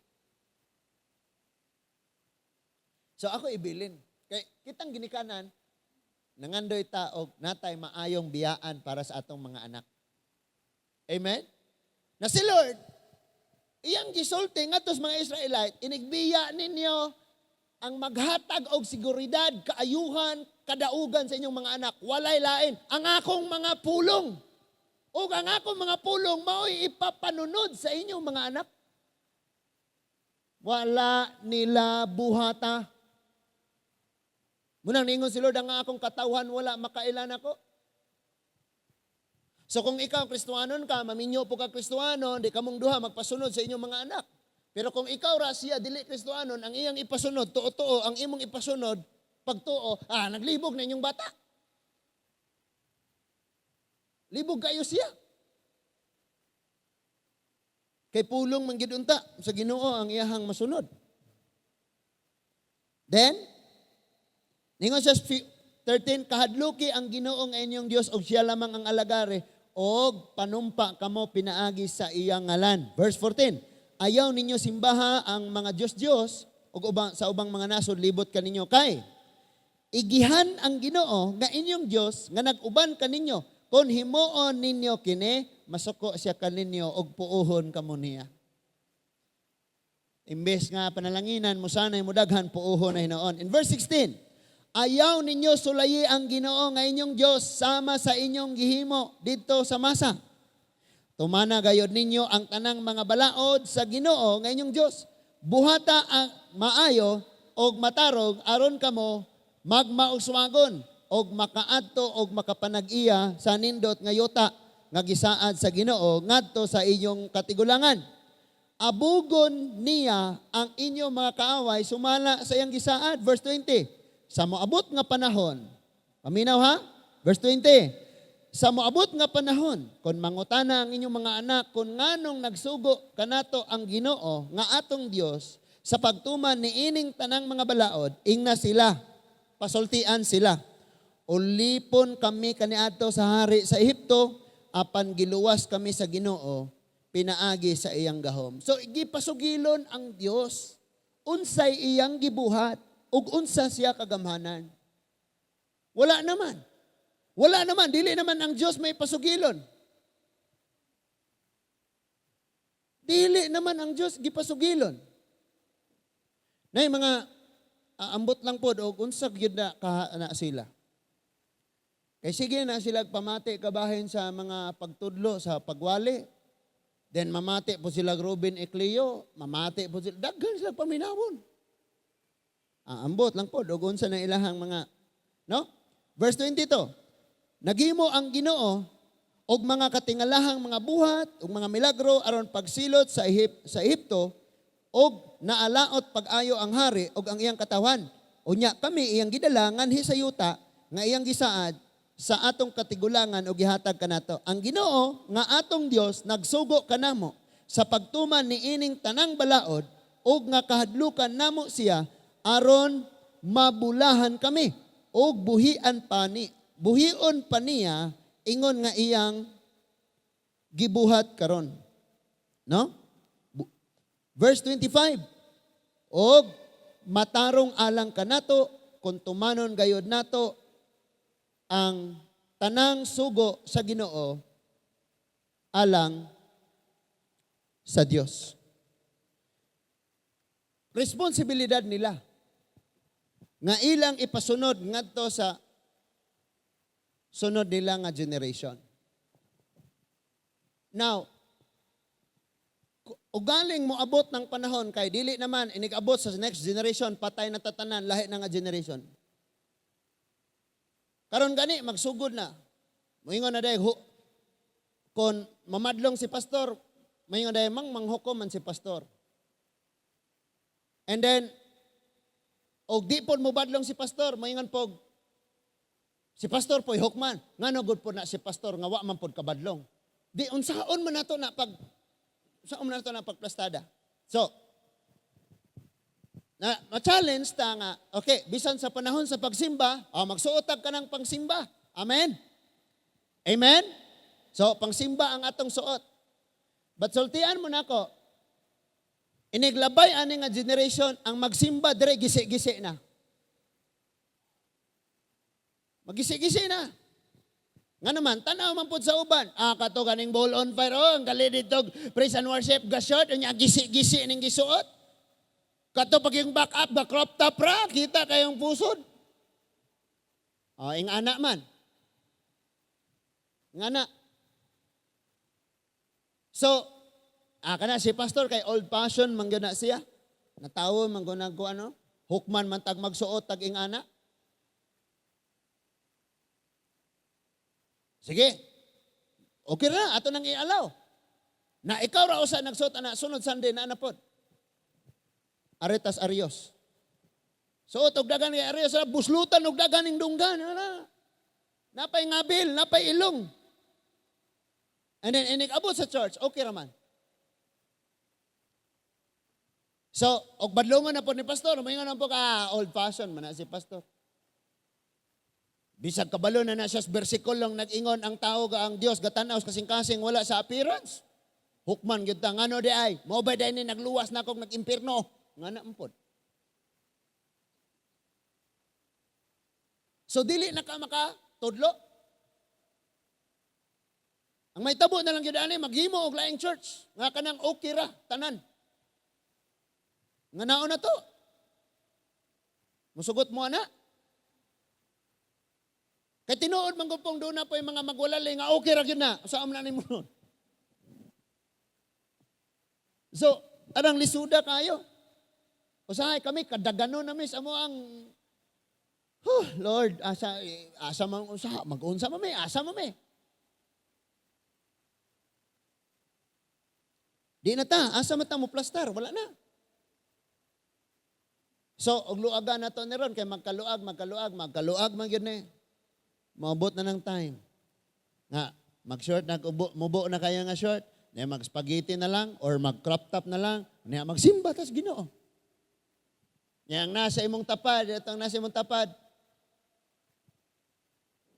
So ako ibilin. Kay kitang ginikanan, nangandoy ta og natay maayong biyaan para sa atong mga anak. Amen? Na si Lord, iyang gisulti ngadto sa mga Israelite, inigbiya ninyo ang maghatag og seguridad, kaayuhan, kadaugan sa inyong mga anak. Walay lain. Ang akong mga pulong. Ug ang akong mga pulong mao'y ipapanunod sa inyong mga anak. Wala nila buhata. Munang ningon si Lord, ang akong katawhan wala makailan ako. So kung ikaw Kristohanon ka, maminyo po ka Kristohanon, di kamong duha magpasunod sa inyong mga anak. Pero kung ikaw ra siya dili Kristohanon, ang iyang ipasunod, tuo-tuo, ang imong ipasunod, pagtuo, naglibog na inyong bata. Libog kayo siya. Kay pulong man gid unta sa Ginoo ang iyahang masunod. Then, ningon sa 13, kahadluki ang Ginoo nga inyong Dios og siya lamang ang alagare og panumpa kamo pinaagi sa iyang ngalan. Verse 14, ayaw ninyo simbaha ang mga Diyos-Diyos og ubang, sa ubang mga nasod libot kaninyo kay igihan ang Ginoo nga inyong Dios nga nag-uban kaninyo. Kung himuon ninyo kini, masuko siya kaninyo og puohon kamo niya. Imbes nga panalanginan mo sanay mo daghan, puoho na hinuon. In verse 16, "Ayaw ninyo sulayi ang Ginoo nga inyong Dios sama sa inyong gihimo didto sa Masa. Tumana gayod ninyo ang tanang mga balaod sa Ginoo nga inyong Dios. Buhata ang maayo og matarong aron kamo magmauswagon og makaadto og makapanag-iya sa nindot nga yuta nga gisaad sa Ginoo ngadto sa inyong katigulangan. Abugon niya ang inyong mga kaaway sumala sa iyang gisaad." Verse 20. Sa moabot nga panahon, paminaw ha? Verse 20. "Sa moabot nga panahon, kung mangutana ang inyong mga anak kung nganong nagsugo kanato ang Ginoo nga atong Dios sa pagtuman ni ining tanang mga balaod, ingna sila, pasultian sila, 'Ulipon kami kaniadto sa hari sa Ehipto, apan giluwas kami sa Ginoo pinaagi sa iyang gahom.'" So gipasugilon ang Dios unsay iyang gibuhat ug unsa siya kagamhanan. Wala naman. Wala naman, dili naman ang Dios may pasugilon. Dili naman ang Dios gipasugilon. Nay mga ambot lang pod og unsa gyud na ka na sila. Kay sige na sila pamati kabahin sa mga pagtudlo sa pagwali. Then mamati po sila Ruben Ecleo, mamati po sila, daghan sila paminawon. Ambot lang po, og unsa na ilahang mga, no? Verse 22, "Naghimo ang Ginoo og mga katingalahang mga buhat ug mga milagro aron pagsilot sa Ehipto og naalaot pag-ayo ang hari ug ang iyang katawan. Unya kami iyang gidala nganhi sa yuta nga iyang gisaad sa atong katigulangan ug gihatag kanato. Ang Ginoo nga atong Dios nagsugo kanamo sa pagtuman niining tanang balaod ug nga kahadlukan namo siya aron mabulahan kami ug buhion pa niya ingon nga iyang gibuhat karon." No? Verse 25. "Og matarong alang kanato kung tumanon gayod nato ang tanang sugo sa Ginoo alang sa Dios." Responsibilidad nila nga ilang ipasunod ngadto sa sunod nila nga generation. Now, ugaling mo abot ng panahon kay dili naman inig-abot sa next generation, patay na tatanan lahi na nga generation. Karon gani magsugod na. Moingon na dahil kon mamadlong si pastor, moingon dahil mang manghukom man si pastor. And then og di pod mobadlong si pastor, moingon pog si pastor po'y hukman. Ngano gud po na si pastor nga wa man pod kabadlong? Di unsaon man nato na pag unsaon man nato na pagplastada? So, na ma-challenge ta nga, okay, bisan sa panahon sa pagsimba, oh, magsuot ka ng pangsimba. Amen? Amen? So, pangsimba ang atong suot. But sultian mo nako, iniglabay ani nga generation ang magsimba dire gisi-gisi na. Magisi-gisi na. Nga naman, tanaw man pud sa uban. Ah, kato ganing Ball on Fire, oh, ang gali dito, praise and worship, ga-short, unya gisi-gisi ning gisuot. Kato pag yung back up, ga crop top ra, kita kayong pusod. Oh, ing ana man. Ing ana. So, kana si pastor kay old fashion man gyud na siya. Natawo man gyud ko ano, hukman man tag magsuot tag ing ana. Sige. Okay ra, ato nang ialaw. Na ikaw ra usa nagsuot ana sunod Sunday na ana pod. Aretas Arios. Suot og dagan kay Arios, buslutan og dagan ning dunggan. Ana. Napay ngabil, napay ilong. And then inig abot sa church, okay ra man. So, og badlongon na po ni pastor, moingon na po ka, old fashion man na si pastor. Bisag kabalo na na siya sa versikulo nag-ingon ang tao ga ang Dios gatanaw sa kasing-kasing wala sa appearance. Hukman gyud ta ngano di ay, mao ba day ni nagluwas na akong nag-impierno? Nga na ampod. So dili na ka makatudlo. Ang may tabo na lang gyud ani maghimo og laing church nga kanang okay ra tanan. Nga naon na to. Musugot mo ana. Kay tinuod man pong doon na po yung mga magwalali nga okay ra gyud na. Saan na nimo nun? So, arang lisuda kayo. Usahay kami kadaganon na mis amo ang. Huh, Lord, asa asa man usaha, mag-unsa man mi, asa man mi. Di na ta, asa man ta mo plastar, wala na. So, og luagan na to ni ron kay magkaluag, magkaluag, magkaluag man gyud ni. Maabot na ng time. Nga, mag-short na, mubo na kayo nga short, niya mag-spaghetti na lang or mag-crop top na lang, niya magsimba tas Ginoo. Niya ang nasa imong tapad, itong nasa imong tapad.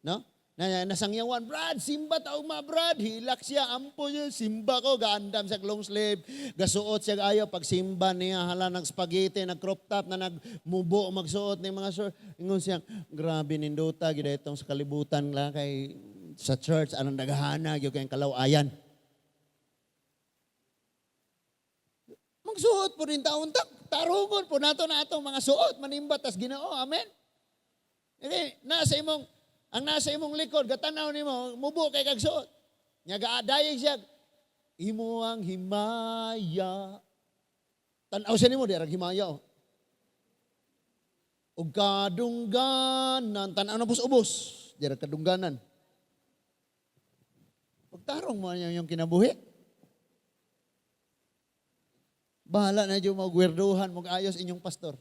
No? Na nasangyawan, "Brad, simba ta ugma, Brad." Hilak siya, ampo niya, simba ko, gaandam siya long sleeve, gasuot siya ayo pag simba niya, hala, nag spaghetti, nag crop top na nagmubo magsuot ng mga short. Ingon siya, "Grabe nindota gid itong sa kalibutan la kay sa church anong daghana gyud kay kalawayan." Magsuot po rin taon tak, tarungon po nato na atong mga suot, manimba tas Ginoo. Amen. Hindi, nasa imong ang nasa imong likod, gatanaw nimo, mubo kay kag suot. Nya gaadayeg siya, imo ang himaya. Tan-aw siya nimo, di ra himaya. Oh. Og kadungganan, tan-aw na ubos, di ra kadungganan. Pagtarong mo niya yung kinabuhi. Bahala na dyan magwerduhan, mag-ayos inyong pastor.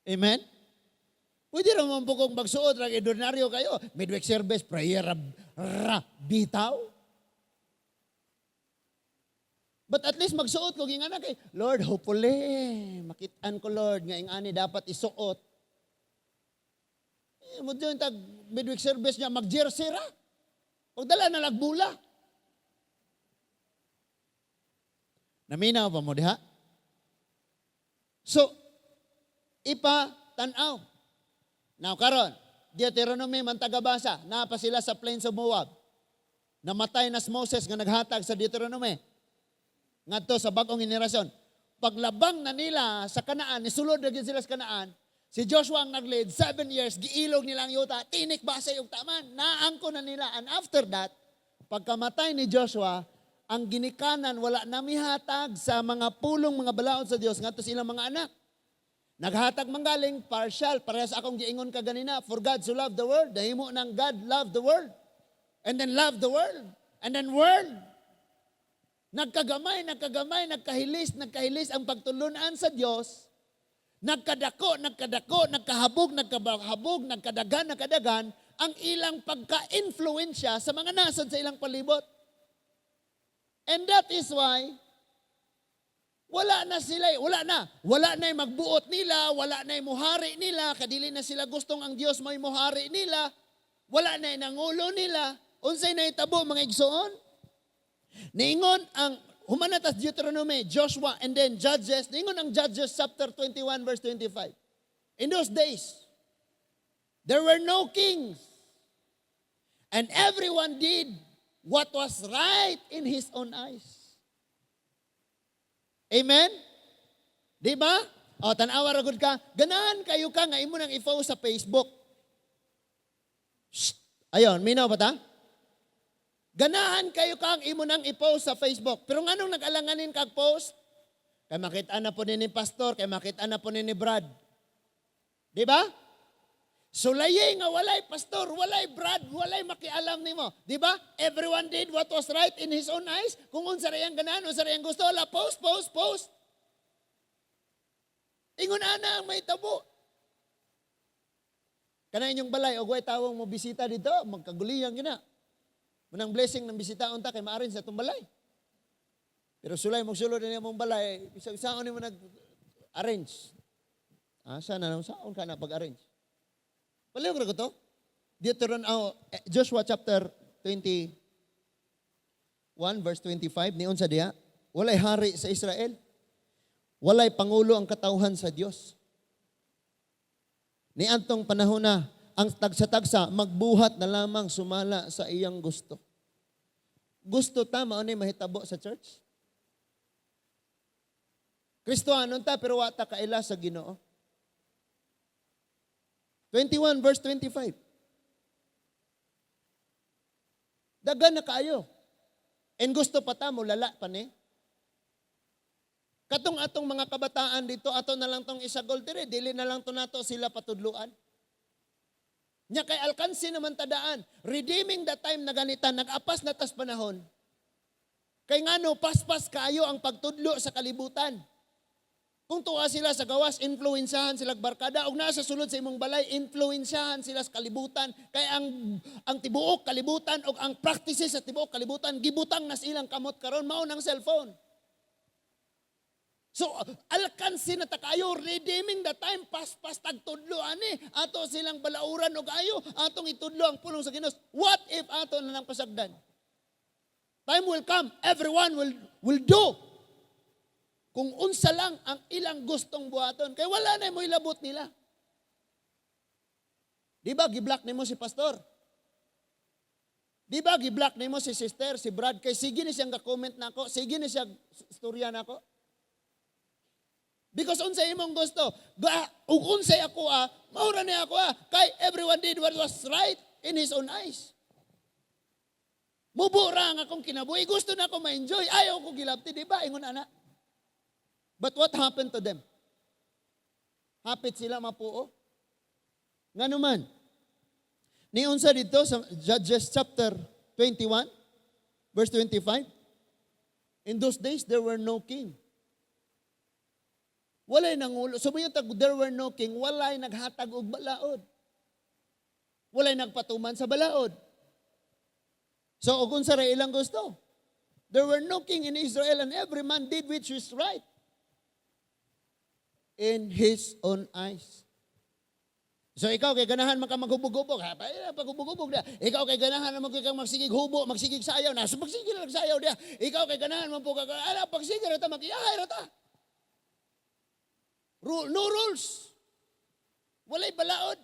Amen? Pwede naman po kung magsuot, ra ordinaryo kayo. Midweek service, prayer, ra, ra, bitaw. But at least magsuot ko, nga kay, "Lord, hopefully, makitaan ko, Lord, nga ingani dapat isuot." Eh, mo dyan, tag midweek service niya, mag-jersey ra. Pagdala na lagbula. Naminaw pa mo diha? So, ipa tanaw. Now karon, Deuteronomy man tagabasa, naa pa sila sa plains of Moab. Namatay na si Moses nga naghatag sa Deuteronomy. Ngadto sa bag-ong henerasyon. Paglabang na nila sa Kanaan, nisulod na gyud sila sa Kanaan, si Joshua ang nag-lead, 7 years, giilog nila ang yuta, tinik ba sa iyong taman, naangko na nila. And after that, pagkamatay ni Joshua, ang ginikanan wala na mihatag sa mga pulong, mga balaod sa Dios ngadto sa ilang mga anak. Naghatag manggaling partial, parehas akong giingon kaganina, for God so loved the world, dahimo ng God love the world. And then love the world. And then world. Nagkagamay, nagkagamay, nagkahilis, nagkahilis ang pagtulunan sa Dios. Nagkadako, nagkadako, nagkahabog, nagkahabog, nagkadagan, nagkadagan ang ilang pagka-influensya sa mga nasod sa ilang palibot. And that is why wala na sila, wala na. Wala na yung magbuot nila, wala na yung muhari nila, kadili na sila gustong ang Dios may muhari nila, wala na yung nangulo nila. Unsay na itabo, mga igsoon? Niingon ang humanatas Deuteronomy, Joshua, and then Judges. Niingon ang Judges chapter 21 verse 25. In those days, there were no kings. And everyone did what was right in his own eyes. Amen? Di ba? O, tanawa ra gud ka. Ganahan kayo ka nga imo nang i-post sa Facebook. Shh. Ayon, minaw ba ta? Ganahan kayo kang imo nang i-post sa Facebook. Pero nganong nag-alanganin kag post? Kay makita na po ni pastor, kay makita na po ni Brad. Di ba? Sulayi nga walay pastor, walay Brad, walay makialam nimo. Di ba? Everyone did what was right in his own eyes. Kung unsa ra iyang ganahan, unsa ra iyang gusto, la post, post, post. Ingon ana ang may tabo. Kana inyong balay og way tawong mo bisita dito, magkaguliyang gina. Munang blessing ng bisita unta kay maarin sa atong balay. Pero sulay mo sulod din mong balay, bisag saon nimo nag-arrange. Asa na saon ka na pag-arrange? Palihog ra ko to. Deuteronomy, oh, Joshua chapter 21 verse 25 niun sa diha, walay hari sa Israel. Walay pangulo ang katawhan sa Dios. Niadtong panahon na ang tagsa-tagsa magbuhat na lamang sumala sa iyang gusto. Gusto ta mao ni mahitabo sa church? Kristohanon ta pero wa ta kaila sa Ginoo. 21 verse 25. Dagan na kaayo. And gusto pa ta mo lala pa ni. Katong atong mga kabataan dito, ato na lang tong isagol dire, dili na lang to nato sila patudluan. Nya kay alkansi naman tadaan, redeeming the time na ganita, nag-apas na tas panahon. Kay ngano, paspas kaayo ang pagtudlo sa kalibutan. Kung tuwa sila sa gawas, influensyahan sila barkada, og nasa sulod sa imong balay, influensyahan sila sa kalibutan. Kay ang tibuok kalibutan og ang practices sa tibuok kalibutan gibutang nas ilang kamot karon, mao nang cellphone. So, alkansi na ta kayo, redeeming the time, paspas tagtudlo ani, ato silang balauran og ayo, atong itudlo ang pulong sa Ginoo. What if ato na lang pasagdan? Time will come, everyone will do kung unsa lang ang ilang gustong buhaton. Kay wala na mo ilabot nila. Di ba, giblock nimo si pastor? Di ba, giblock nimo si sister, si Brad? Kay sige ni siyang ga-comment nako, sige ni siya storya nako. Because unsa imong gusto, ug unsay ako ah, maura ni ako ah, kay everyone did what was right in his own eyes. Mubo ra ang akong kinabuhi, gusto na ako ma-enjoy, ayaw ko gilabti, di ba? Ingon ana. But what happened to them? Hapit sila mapuo. Ngano man, niunsa dito sa Judges chapter 21, verse 25, in those days there were no king. Walay nangulo. So tag there were no king, walay naghatag og balaod. Walay nagpatuman sa balaod. So ug unsa ra ilang gusto? There were no king in Israel and every man did which is right in his own eyes. So ikaw kay ganahan man ka maghubog-hubog, ha? Paghubog-hubog dia. Ikaw kay ganahan man kang magsigig hubo, magsigig sayaw, nasa magsigig lang sayaw dia. Ikaw kay ganahan man po ka, ala pagsigig ra ta, magiyahay ra ta. Rule, no rules. Walay balaod.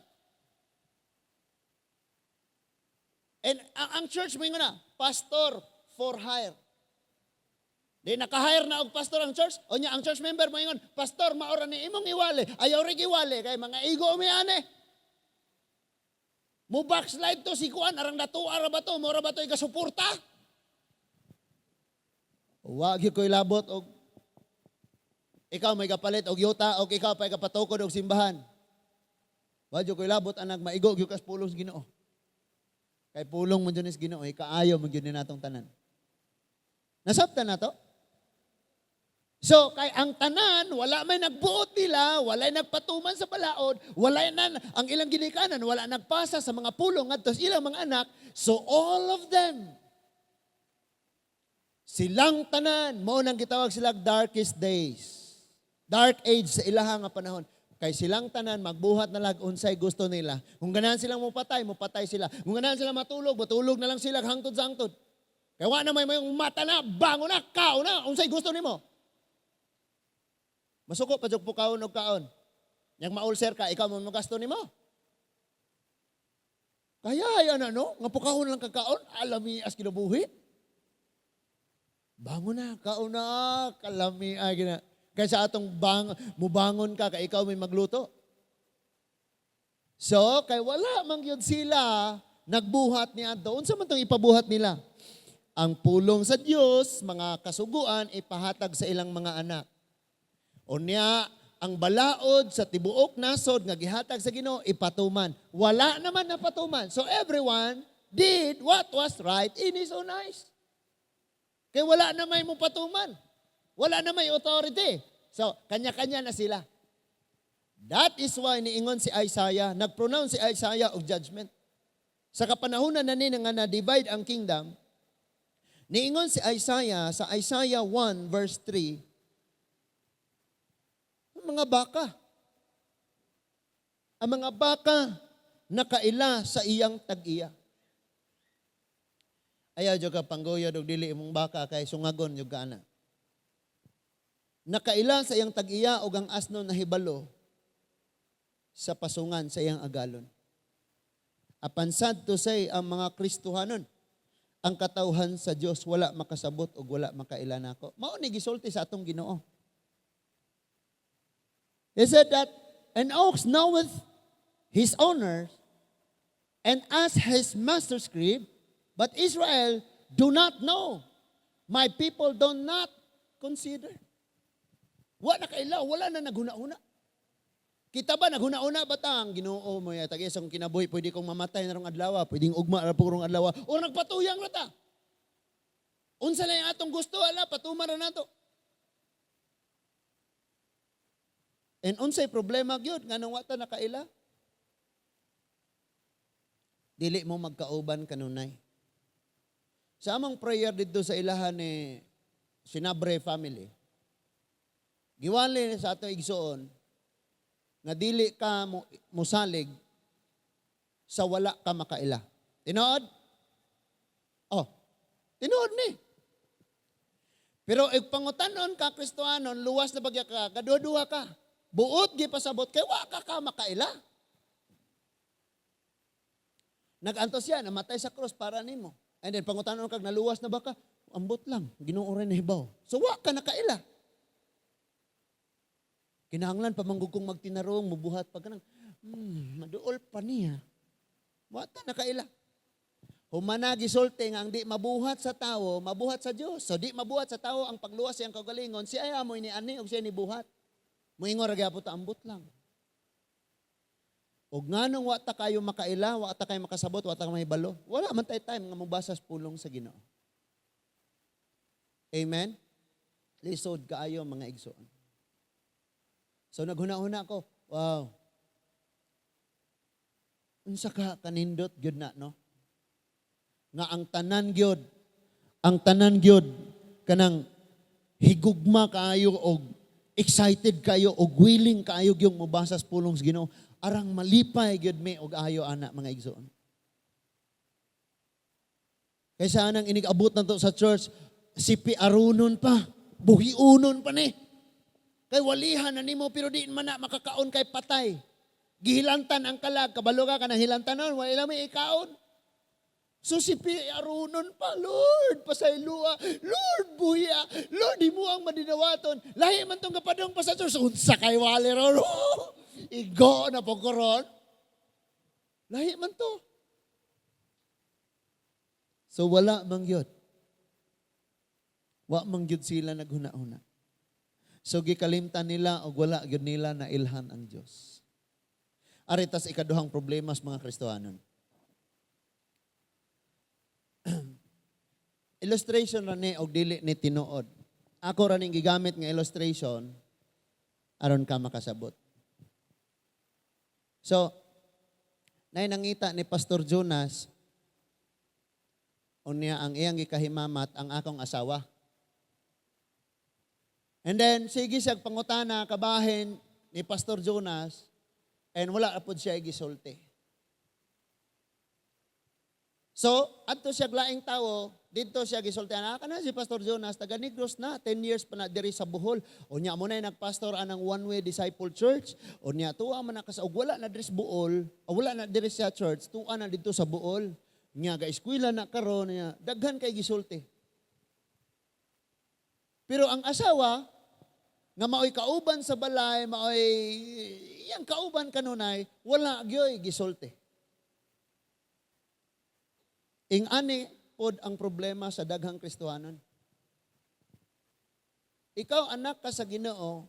And ang church mo na, pastor for hire. Di naka-hire na og pastor ang church, o nya ang church member mo ingon, "Pastor, maora ni imong iwali." Ayaw rin iwali kay mga igo mi ane. Mo backslide to si kuan arang datua ra ba to, mo ra ba to igasuporta? Wa gyud ko'y labot og ikaw may kapalit og yuta og ikaw pa kapatukod og simbahan. Wa gyud ko'y labot anag maigo gyud kas pulong sa Ginoo. Kay pulong man jud ni sa Ginoo, ikaayo man gyud ni natong tanan. Nasabtan na to? So, kay ang tanan, wala may nagbuot nila, walay nagpatuman sa balaod, walay nan, ang ilang ginikanan, wala nagpasa sa mga pulong ngadto sa ilang mga anak. So, all of them, silang tanan, mao nang gitawag sila darkest days. Dark age sa ilaha nga panahon. Kay silang tanan, magbuhat na lag unsay gusto nila. Kung ganahan silang mupatay, mupatay sila. Kung ganahan silang matulog, matulog na lang sila hangtod sa hangtod. Kay wa na may mata na, bangon na, kaon na, unsay gusto nimo. Masuko pa jud po kaon og kaon. Yang ma-ulcer ka, ikaw mo magasto nimo. Kaya ay ano no, nga pukahon lang kakaon, alami as kinabuhi. Bangon na, kaon na, kalami ay gina. Kaysa atong bang, mubangon ka, kay ikaw may magluto. So, kay wala man gyud sila nagbuhat ni adto. Unsa man tong ipabuhat nila? Ang pulong sa Dios, mga kasuguan ipahatag sa ilang mga anak. Unya, ang balaod sa tibuok nasod nga gihatag sa Ginoo ipatuman. Wala naman napatuman. So everyone did what was right in his own eyes. Kay wala na may mupatuman. Wala na may authority. So, kanya-kanya na sila. That is why niingon si Isaiah, nag-pronounce si Isaiah og judgment. Sa kapanahonan na ni nga na-divide ang kingdom, niingon si Isaiah sa Isaiah 1 verse 3, ang mga baka. Ang mga baka nakaila sa iyang tag-iya. Ayaw jud ka pangguyod og dili imong baka kay sungagon jud ka ana. Nakaila sa iyang tag-iya og ang asno nahibalo sa pasungan sa iyang agalon. Apan sad to say, ang mga Kristohanon, ang katawhan sa Dios wala makasabot og wala makaila nako. Mao ni gisulti sa atong Ginoo. He said that an ox knoweth his owner, and ass his master's crib, but Israel do not know. My people do not consider. Wa na kaila, wala na naghuna-huna. Kita ba, naghuna-huna ba ta ang Ginoo mo ya tag isang kinabuhi, pwede kong mamatay na rong adlaw, pwedeng ugma ra po rong adlaw, o nagpatuyang ra ta? Unsa lang atong gusto, ala, patuman ra nato. And unsay problema gyud nganong wa ta nakaila? Dili mo magkauban kanunay. Sa among prayer dito sa ilahan ni Sinabre family, giwali sa ato igsuon nga dili ka musalig sa wala ka makaila. Tinuod? Oh, tinuod ni. Pero if pangutanon ka Kristohanon, luwas na bagya ka, kaduha ka. Buot gipasabot kay wa ka ka makaila. Nag-antos siya, namatay sa cross para nimo. And then pangutanon kag naluwas na ba ka? Ambot lang, Ginoo ra nahibaw. So wa ka nakaila. Kinahanglan pa manggug kong magtinarong, mubuhat pa kanang, maduol pa niya. Wa ta nakaila. Humana gisulti nga ang di mabuhat sa tawo, mabuhat sa Dios. So di mabuhat sa tawo ang pagluwas siyang kaugalingon, siya ay amoy ni ani og siya ni buhat. Moingon ra gyapon ta, ambot lang. Og nganong wa ta kayo makaila, wa ta kayo makasabot, wa ta mahibalo, wala man tay time nga mobasa sa pulong sa Ginoo. Amen? Lisod kaayo, mga igsoon. So naghuna-huna ko, wow. Unsa ka kanindot gyud na, no? Nga ang tanan gyud kanang higugma kaayo og excited kayo og willing kaayo gyud mobasa sa pulong sa Ginoo. Arang malipay gyud mi og ayo ana, mga igsoon. Kaysa anang inig-abot na to sa church, CPR-unon pa, buhiunon pa ni. Kay walihan na nimo pero di man na makakaon kay patay. Gihilantan ang kalag, kabalo ka kanang hilantanon, wala may ikaon. So CPR-unon pa, Lord, pasaylua, Lord, buya, Lord, di mo ang madinawaton. Lahi man tong kapadong pa sa church, unsa kay wali ron. Igo na po ko ron. Lahi man to. So wala man gyud. Wa man gyud sila naghuna-huna. So gikalimtan nila og wala gyud nila na ilhan ang Dios. Ari tas ikaduhang problema sa mga Kristohanon. Illustration ra ni og dili ni tinuod. Ako ra ning gigamit nga illustration aron ka makasabot. So, nay nangita ni Pastor Jonas, unya ang iyang gikahimamat ang akong asawa. And then, sige siya pangutana kabahin ni Pastor Jonas, and wala na pod siya gisulti. So, adto siya laing tawo, didto siya gisulti, ana kana si Pastor Jonas, taga Negros na, 10 years pa na diri sa Bohol. Unya mo na nagpastor anang One Way Disciple Church. Unya tuwa man na kas og wala na diri sa Bool, o wala na diri sa church, tuwa na didto sa Bool. Nya ga eskwela na karon niya, daghan kay gisulti. Pero ang asawa nga maoy kauban sa balay, maoy iyang kauban kanunay, wala gyoy gisulti. Ing-ani pod ang problema sa daghang Kristohanon. Ikaw anak ka sa Ginoo,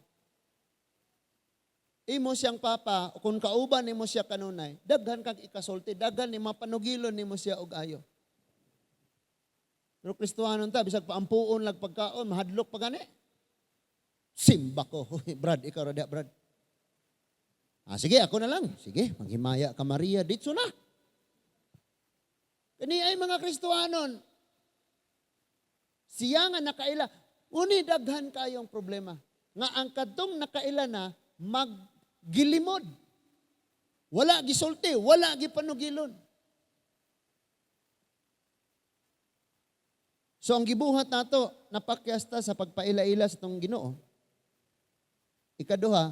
imo siyang papa, kung kauban nimo siya kanunay, daghan kag ikasulti, daghan ni mapanugilon nimo siya og ayo. Pero Kristohanon ta, bisag paampuon lag pagkaon, mahadlok pa gani. Simba ko. Uy, Brad, ikaw ra Brad. Ah, sige, ako na lang. Sige, maghimaya ka, Maria, ditso na. Kani ay mga Kristohanon. Siya nga nakaila. Uni daghan kayong problema. Nga ang kadtong nakaila na maggilimod. Wala gisulti, wala gipanugilon. So ang gibuhat nato, napakyasta sa pagpaila-ila sa tong Ginoo. Ikaduha,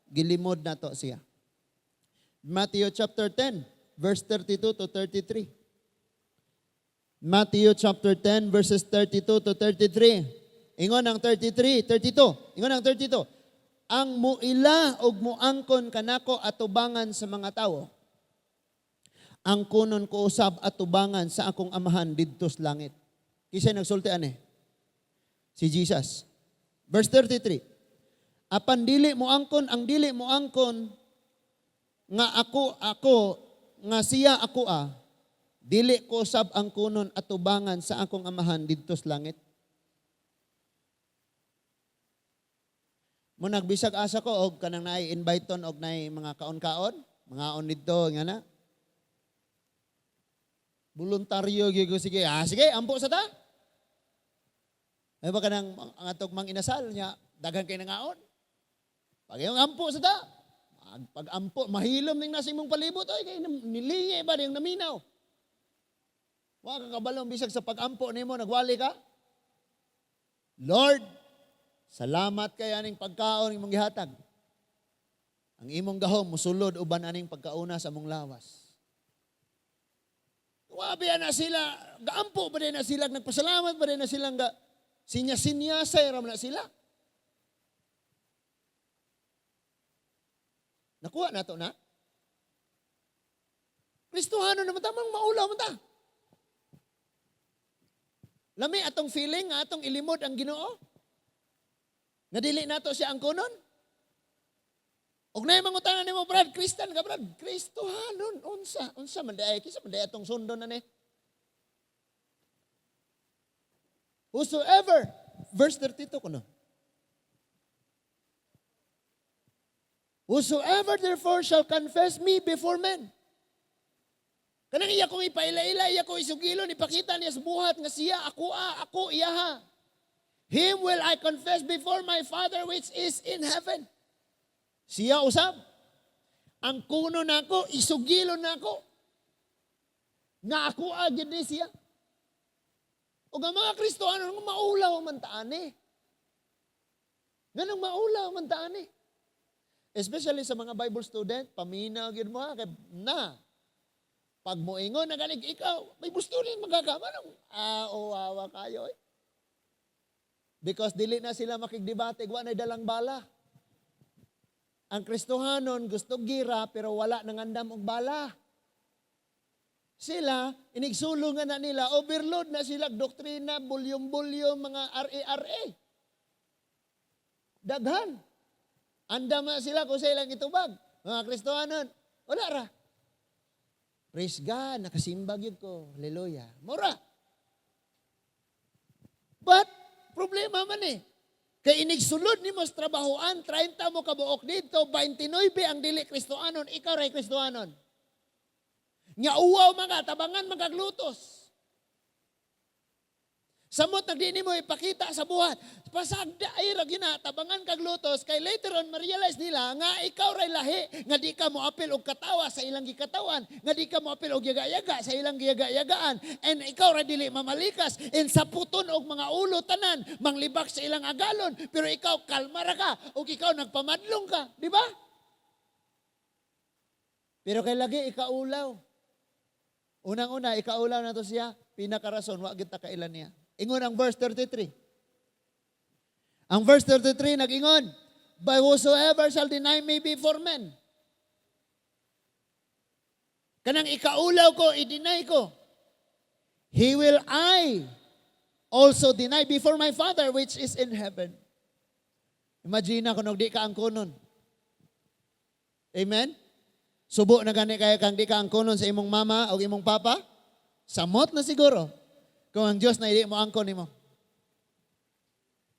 gilimod nato siya. Matthew chapter 10, verse 32 to 33. Matthew chapter 10, verses 32 to 33. Ingon ang 33, 32. Ingon ang 32. Ang muila og muangkon kanako atubangan sa mga tawo, angkonon ko usab atubangan sa akong Amahan didto sa langit. Kinsa nagsulti ani? Si Jesus. Verse 33. Apan dili mo angkon ang dili mo angkon nga ako ako nga siya ako a, dili ko usab angkonon atubangan sa akong Amahan didto sa langit. Mo nagbisag asa ko og kanang naay invite-on og naay mga kaon-kaon, mga on didto nga na. Voluntaryo gyud ko, sige. Ah, sige, ampo sa ta. Ay ba kanang ang atog mang inasal niya, daghan kay nangaon. Pag yung ampo sa ta, pag ampo, mahilom ning nasa imong palibot, ay kay niliye ba yung naminaw. Wa ka kabalong bisag sa pag-ampo nimo nagwali ka. Lord, salamat kay aning pagkaon imong gihatag. Ang imong gahom musulod uban aning pagkauna sa among lawas. Wabi na sila, gaampo ba din na sila, nagpasalamat ba din na sila, ga, sinya-sinyasay ram na sila. Nakuha na to na? Kristohano naman ta, mang maulaw man ta. Lami atong feeling, atong ilimod ang Ginoo. Nga dili nato siya ang kunon. Og nay mangutana nimo, Brad, Christian ka, Brad? Kristohanon, unsa? Unsa man diay, kinsa man diay atong sundon ani? Whosoever, verse 32 kuno. Whosoever therefore shall confess me before men. Kanang iya kong ipaila-ila, iya kong isugilon, ipakita niya sa buhat nga siya, ako a, ako iyaha. Him will I confess before my Father which is in heaven. Siya usab. Ang kuno nako, isugilon nako. Nga ako agad ni siya. O nga mga Kristohano, nga maulaw man taan eh. Nganong maulaw man taan eh. Especially sa mga Bible student, paminaw gyud mo ha, kay na. Pag moingon na ganig ikaw, Bible student magkakama nung, owawa kayo eh. Because dili na sila makigdebate, wa na dalang bala. Ang Kristohanon gusto gira pero wala nangandam og bala. Sila, inigsulungan na nila, overload na sila doktrina, bulyong-bulyong, mga RA-RA. Daghan. Andam na sila kung sa ilang itubag. Mga Kristohanon, wala ra. Praise God, nakasimbag yun ko. Hallelujah. Mura. But, problema man eh. Kay inigsulod nimo sa trabahoan, 30 mo kabuok dito, 29 ang dili Kristohanon, ikaw ray Kristohanon. Nga uwaw mga tabangan magaglutos. Samot nagdi nimo ipakita sa buhat. Pasagda ay ra gina tabangan kag lutos kay later on ma-realize nila nga ikaw ray lahi nga di ka moapil og katawa sa ilang gikatawan, nga di ka moapil og yaga-yaga sa ilang giyaga-yagaan, and ikaw ray dili mamalikas and saputon og mga ulo tanan manglibak sa ilang agalon, pero ikaw kalma ra ka ug ikaw nagpamadlong ka, di ba? Pero kay lagi ikaulaw. Unang-una ikaulaw na to siya, pinakarason wa gid ta kailan niya. Ingon ang verse 33. Ang verse 33 nag-ingon, but whosoever shall deny me before men. Kanang ikaulaw ko, i-deny ko. He will I also deny before my Father which is in heaven. Imagine na kung di ka angkonon. Amen? Subo na gani kaya kang di ka angkonon sa imong mama o imong papa? Samot na siguro. Kung ang Diyos na hindi mo angkon nimo.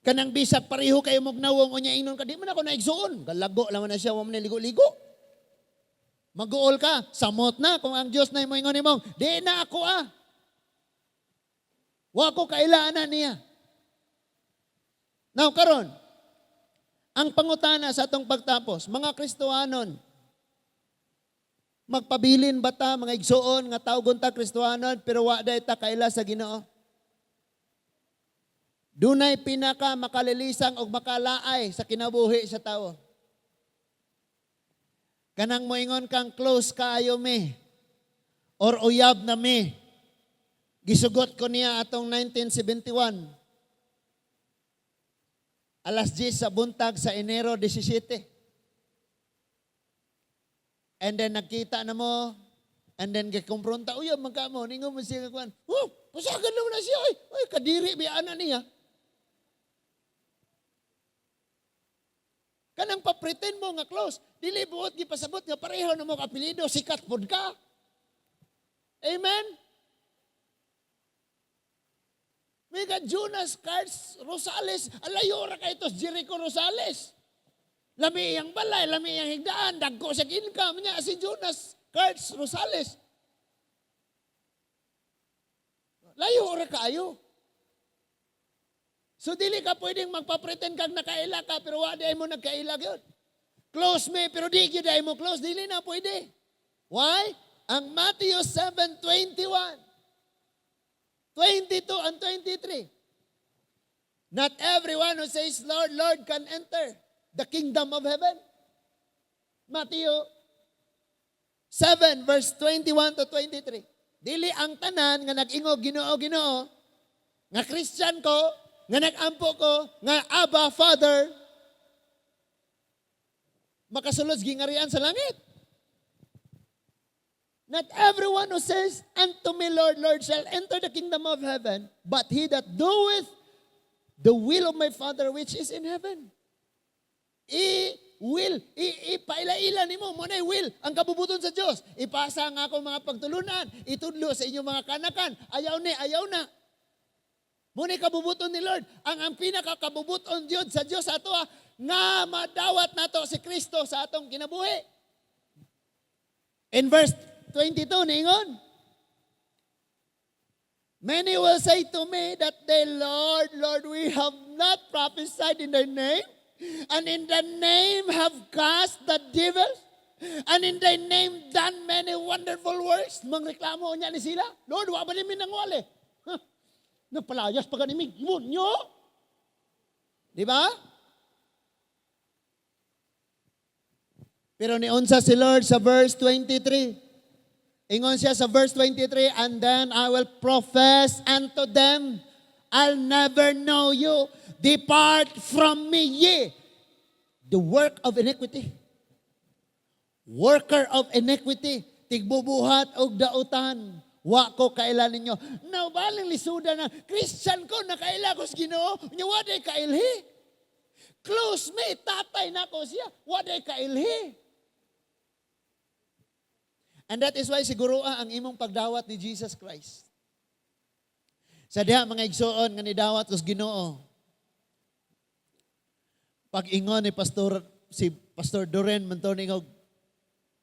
Kanang bisag pareho kayo magnawong unya ingnon ka, di man ako naigsuon. Galago laman na siya, wa man ligo-ligo. Mag-uol ka, samot na kung ang Diyos na imo ingon nimo, di na ako ah. Wa ko kailaan na niya. Now karon, ang pangutana sa atong pagtapos, mga Kristohanon, magpabilin ba ta mga igsuon nga tawgon ta Kristohanon pero wa day ta kaila sa Ginoo? Dunay pinaka makalilisang og makalaay sa kinabuhi sa tawo. Kanang moingon kang close kaayo mi or uyab na mi. Gisugot ko niya atong 1971. Alas 10 sa buntag sa Enero 17. And then nagkita na mo, and then gikumpronta, "Uy, magka mo," ningon mo siya kuan, "Oh, pasagan naman na siya, ay, ay, kadiri bi ana niya." Kanang pa-pretend mo nga close, dili buot gipasabot nga pareho na mo kapilido, sikat pod ka. Amen? May ka Jonas Cards Rosales, alayo ra kay tos Jericho Rosales. Lami iyang balay, lami iyang higdaan, dagko sa income niya si Jonas Cards Rosales. Layo ra kaayo. So dili ka pwedeng magpa-pretend kag nakaila ka pero wa di mo nagkaila gyud. Close me pero di gyud ay mo close, dili na pwede. Why? Ang Matthew 7:21, 22 and 23. Not everyone who says, "Lord, Lord," can enter the kingdom of heaven. Matthew 7 verse 21 to 23. Dili ang tanan nga nag-ingog, "Ginoo, Ginoo," nga Christian ko, nga nag-ampo ko, nga "Abba, Father," makasulod sa gingarian sa langit. Not everyone who says unto me, "Lord, Lord," shall enter the kingdom of heaven, but he that doeth the will of my Father which is in heaven. I-will, ipaila-ila nimo, mo na will, ang kabubuton sa Diyos. Ipasa nga akong mga pagtulunan, itudlo sa inyong mga kanakan, ayaw ni, ayaw na. Mo ni kabubuton ni Lord. Ang pinakakabubuton Dios sa Diyos ato nga madawat nato si Kristo sa atong kinabuhi. In verse 22, niingon, "Many will say to me that day, 'Lord, Lord, we have not prophesied in thy name, and in thy name have cast the devils, and in thy name done many wonderful works.'" Mangreklamo niya ni sila, "Lord, wa ba ni nangwali? Huh? Nagpalayas pa gani mi, nyo." Di ba? Pero niunsa si Lord sa verse 23? Ingon siya sa verse 23, "And then I will profess unto them, 'I'll never know you. Depart from me, ye, the work of iniquity.'" Worker of iniquity. Tigbubuhat og dautan. Wa ko kaila ninyo. Now, baling lisuda na, Christian ko, nakaila ko sa Ginoo, nya wa day kailhi. Close me, tatay nako siya, wa day kailhi. And that is why siguro ang imong pagdawat ni Jesus Christ. Sa diha mga igsoon nga nidawat ko sa Ginoo. Pag-ingon ni Pastor si Pastor Doren Mantoning og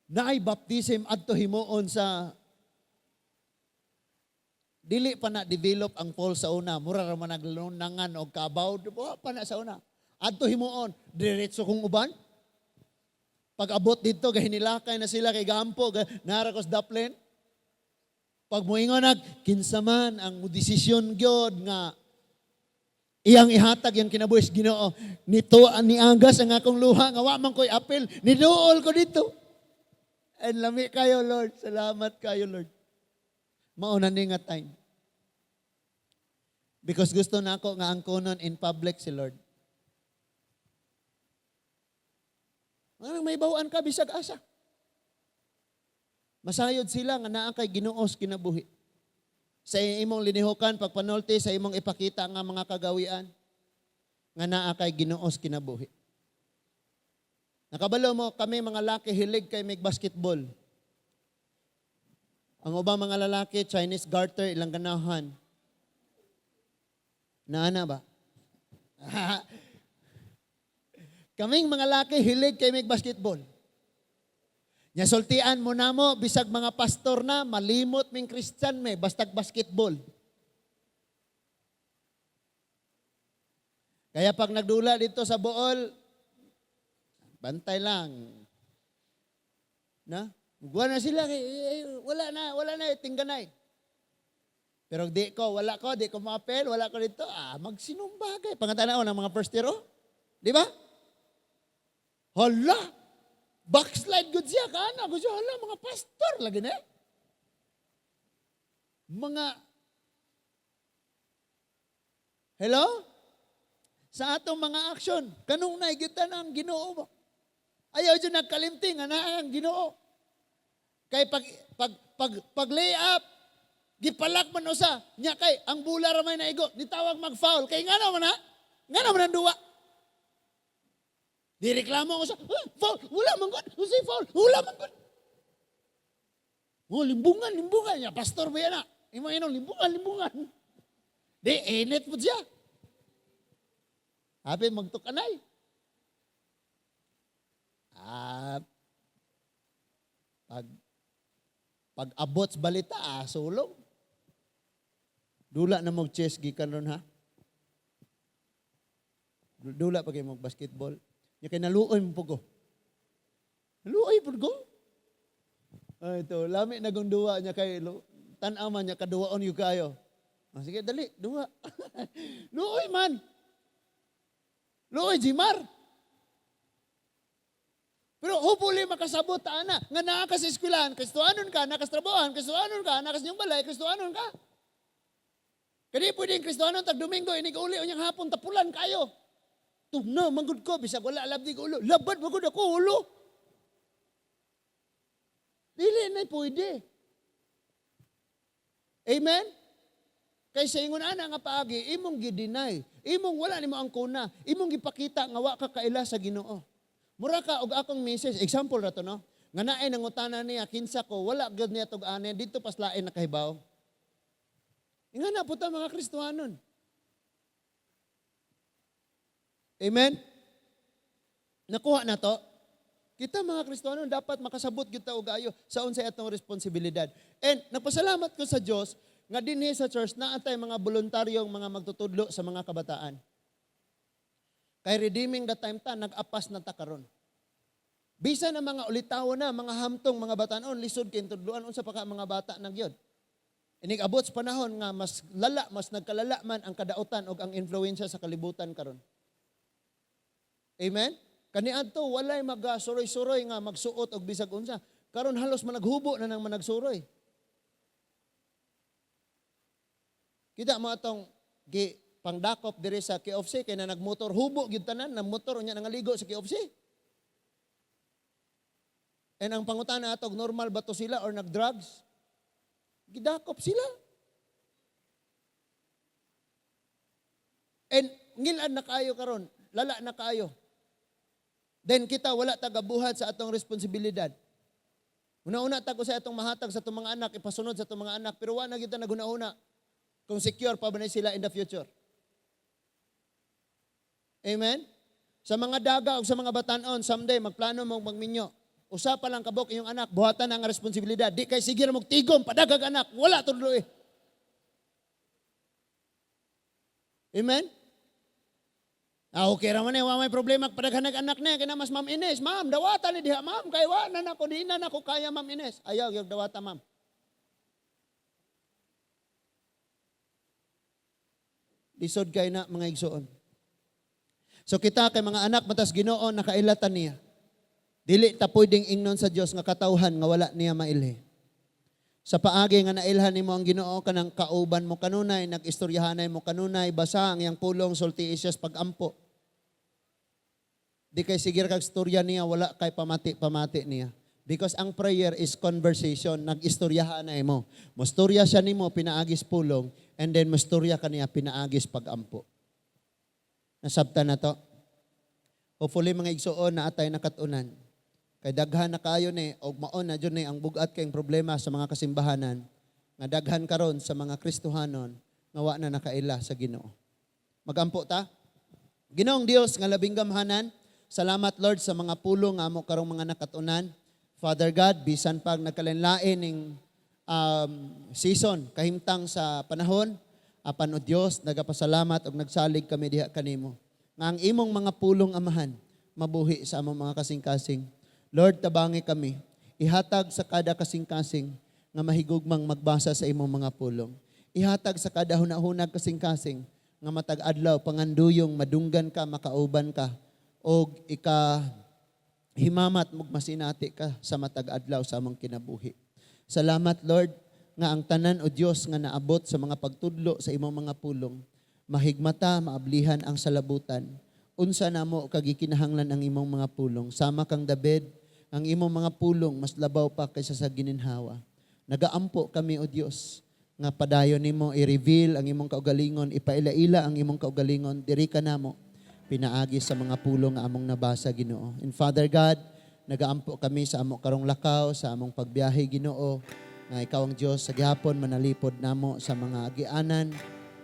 naay baptism adto himuon sa dili pa na develop ang falls sa una, mura ra man naglunangan og kabaw, wa pa na sa una. Adto himuon, diretso kong uban. Pag abot dito, gahinilakay na sila kay gampo, nara ko sa daplin. Pag muingon nag, kinsa man ang desisyon gyud nga iyang ihatag yang kinabuhi sa Ginoo. Nito ni agas ang akong luha nga wa man ko'y apil, niduol ko dito. And lami kayo, Lord. Salamat kayo, Lord. Mao na ni nga time. Because gusto na ako nga angkonon in public si Lord. Anong may bawaan ka bisag asa? Masayod sila nga naa kay Ginoo sa kinabuhi. Sa imong linihukan pagpanulti, sa imong ipakita nga mga kagawian nga naa kay Ginoo sa kinabuhi. Nakabalo mo kami mga laki hilig kay mig basketball. Ang ubang mga lalaki, Chinese garter ilang ganahan. Naana ba? Kaming mga laki hilig kay mig basketball. Nya sultian mo namo bisag mga pastor na malimot ming Christian me bastag basketball. Kaya pag nagdula dito sa Bool, bantay lang. Na? Guwa na sila, eh, wala na, tingganay. Pero di ko, wala ko, di ko maapel, wala ko dito, magsinumbagay. Pangatanaw ng mga first year, oh. Di ba? Hala! Backslide good siya, kana. Good siya, hala, mga pastor, lagi na. Mga, hello? Sa atong mga action, kanunay gyud ta ang Ginoo ba? Ayaw jud nagkalimti nga naa ang Ginoo. Kay pag lay up, gipalak man usa, nya kay ang bola ra may naigo, nitawag mag-foul. Kay ngano man ha? Ngano man ang duwa? Di reklamo ko sa, "Ah, foul, wala man gud, unsay foul, wala man gud." Oh, limbungan, limbungan. Ya, pastor ba yan na? Imo inong limbungan, limbungan. Di, init po siya. Happy magtukanay. Ah, pag abot sa balita, sulong. Dula na mo chess gikan ron, ha. Dula pa kay mo basketball. Nya kay naluoy mo po ko. Naluoy po ko. Ay, ito, lami na kong duwa niya kay tan-aw man niya kaduwaon yung kayo. Oh, sige, dali, duwa. Luoy man. Luoy, Jimar. Pero hopefully makasabot ta ana nga naa ka sa eskwelahan, Kristohanon ka, naa ka sa trabahoan, Kristohanon ka, naa ka sa inyong balay, Kristohanon ka. Kadi pwedeng Kristohanon tag Domingo inig uli unyang hapon tapulan kayo. Tugna manggod ko bisag wala labdi ko ulo. Labad magud ako ulo. Dili na pwede. Amen? Kay sa ingon ana nga paagi, imong gi-deny, imong wala nimo ang kuna, imong gipakita nga wa ka kaila sa Ginoo. Mura ka og akong misis, example ra to, no? Nga naay nangutana niya kinsa ko, wala gyud niya tug-ane dito paslain nakahibaw. Nga na puta mga Kristohanon. Amen? Nakuha na to? Kita mga Kristohanon dapat makasabot gyud ta og ayo sa unsay atong responsibilidad. And nagpasalamat ko sa Dios nga dinhi sa church naa tay mga voluntaryong mga magtutudlo sa mga kabataan. Kay redeeming the time ta, nag-apas na ta karon. Bisa na mga ulitawo na, mga hamtong, mga batanon, lisod kay tudloan, unsa pa ka mga bata na gyud. Inig abot sa panahon nga mas lala, mas nagkalala man ang kadautan og ang influensya sa kalibutan karon. Amen? Kaniadto walay magasuroy-suroy nga magsuot og bisag unsa. Karon halos managhubo na nang managsuroy. Kita mo atong gi pangdakop diri sa KFC kay na nagmotor hubo gyud tanan, nagmotor unya nangaligo sa KFC. And ang pangutana atog, normal ba to sila or nag-drugs? Gidakop sila. And ngilad na kaayo karon, lala na kaayo. Then kita wala tagabuhat sa atong responsibilidad. Una-una ta ko sa atong mahatag sa atong mga anak, ipasunod sa atong mga anak, pero wa na kita naguna-una kung secure pa ba na sila in the future. Amen? Sa mga daga o sa mga batanon, someday magplano mong magminyo. Usa pa lang kabok iyong anak, buhatan ang responsibilidad. Di kay sige na magtigom, padagag anak, wala tudlo eh. Amen? Ah, okay ra man eh, wa may problema padaghanag anak na, kaya mas Ma'am Ines, ma'am, dawata ni diha, ma'am, kay wa na nako, di na nako kaya Ma'am Ines. Ayaw, yung dawata, ma'am. Lisod kay na mga igsoon. So kita kay mga anak matas Ginoo nakailatan niya. Dili ta pwedeng ingnon sa Dios nga katawhan nga wala niya mailhi. Sa paagi nga nailhan nimo ang Ginoo kanang kauban mo kanunay, nag-istoryahanay mo kanunay, basa ang iyang pulong, sulti siya sa pag-ampo. Di kay sige kag istorya niya, wala kay pamati-pamati niya. Because ang prayer is conversation, nag-istoryahanay mo. Mostorya siya nimo pinaagis pulong, and then mostorya ka niya pinaagis pag-ampo. Nasabta na to. Hopefully mga igsuon na atay nakatunan. Kay daghan na kayo ni, og maon na jud ni ang bugat kayong problema sa mga kasimbahanan, nga daghan karon sa mga Kristohanon nga wa na nakaila sa Ginoo. Magampo ta. Ginoong Dios nga labing gamhanan, salamat Lord sa mga pulong nga amo karong mga nakatunan. Father God, bisan pag nagkalanlain ning season, kahimtang sa panahon, apan o Dios, nagapasalamat og nagsalig kami diha kanimo. Nga ang imong mga pulong amahan, mabuhi sa among mga kasing-kasing. Lord, tabangi kami. Ihatag sa kada kasing-kasing nga mahigugmang magbasa sa imong mga pulong. Ihatag sa kada hunahunag kasing-kasing nga matag adlaw panganduyong madunggan ka, makauban ka, og ika himamat mug masinati ka sa matag adlaw sa among kinabuhi. Salamat Lord nga ang tanan o Dios nga naabot sa mga pagtudlo sa imong mga pulong, Mahigmata, maablihan ang salabutan. Unsa namo kagikinahanglan ang imong mga pulong? Sama kang David, ang imong mga pulong mas labaw pa kaysa sa gininhawa. Nagaampo kami, O Dios, nga padayon nimo i-reveal ang imong kaugalingon, ipaila-ila ang imong kaugalingon diri kanamo pinaagi sa mga pulong nga among nabasa, Ginoo. And Father God, nagaampo kami sa amo karong lakaw, sa among pagbiyahe, Ginoo, nga ikaw ang Dios sa gihapon manalipod namo sa mga agianan,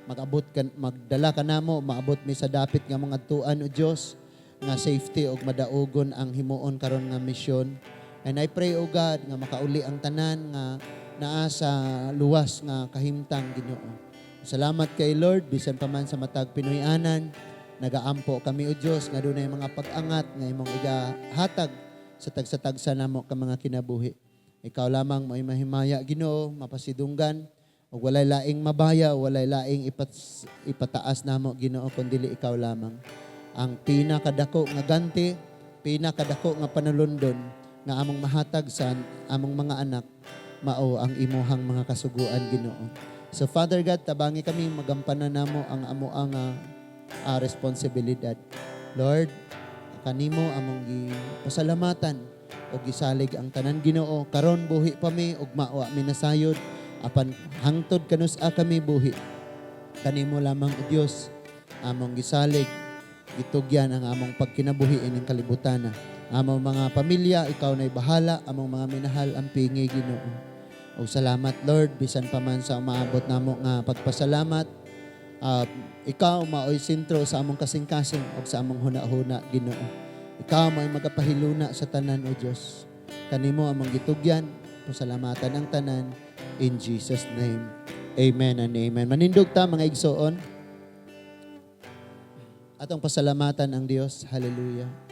mag-abot ka, magdala ka namo, maabot mi sa dapit nga mga tuan, O Dios, nga safety ug madaugon ang himuon karon nga misyon. And I pray, O God, nga makauli ang tanan nga naa sa luwas nga kahimtang, Ginoo. Salamat kay Lord bisan pa man sa matag Pinoy-anan, nagaampo kami, O Dios, nga dunay mga pag-angat nga imong igahatag sa tagsa-tagsa namo ka mga kinabuhi. Ikaw lamang mo'y mahimaya, Ginoo, mapasidunggan ug walay laing mabaya, walay laing ipataas namo, Ginoo, kundi ikaw lamang. Ang pinakadako nga ganti, pinakadako nga panulundon nga among mahatag sa among mga anak mao ang imuhang mga kasuguan, Ginoo. So Father God, tabangi kami magampanan namo ang amoang responsibilidad. Lord, kanimo among gipasalamatan o gisalig ang tanan, Ginoo. Karon buhi pa mi ug mawa mi nasayod, apan hangtod kanus-a kami buhi, kanimo lamang, O Dios, among gisalig, gitugyan ang among pagkinabuhi ining kalibutan. Among mga pamilya, ikaw na'y bahala. Among mga minahal, ampingi, Ginoo. O salamat, Lord, bisan pa man sa umaabot namo nga pagpasalamat, ikaw maoy sentro sa among kasing-kasing ug sa among huna-huna, Ginoo. Ikaw maoy magapahiluna sa tanan, O Dios. Kanimo among gitugyan, pasalamatan ang tanan in Jesus' name. Amen and amen. Manindog ta, mga igsoon. Atong pasalamatan ang Dios. Hallelujah.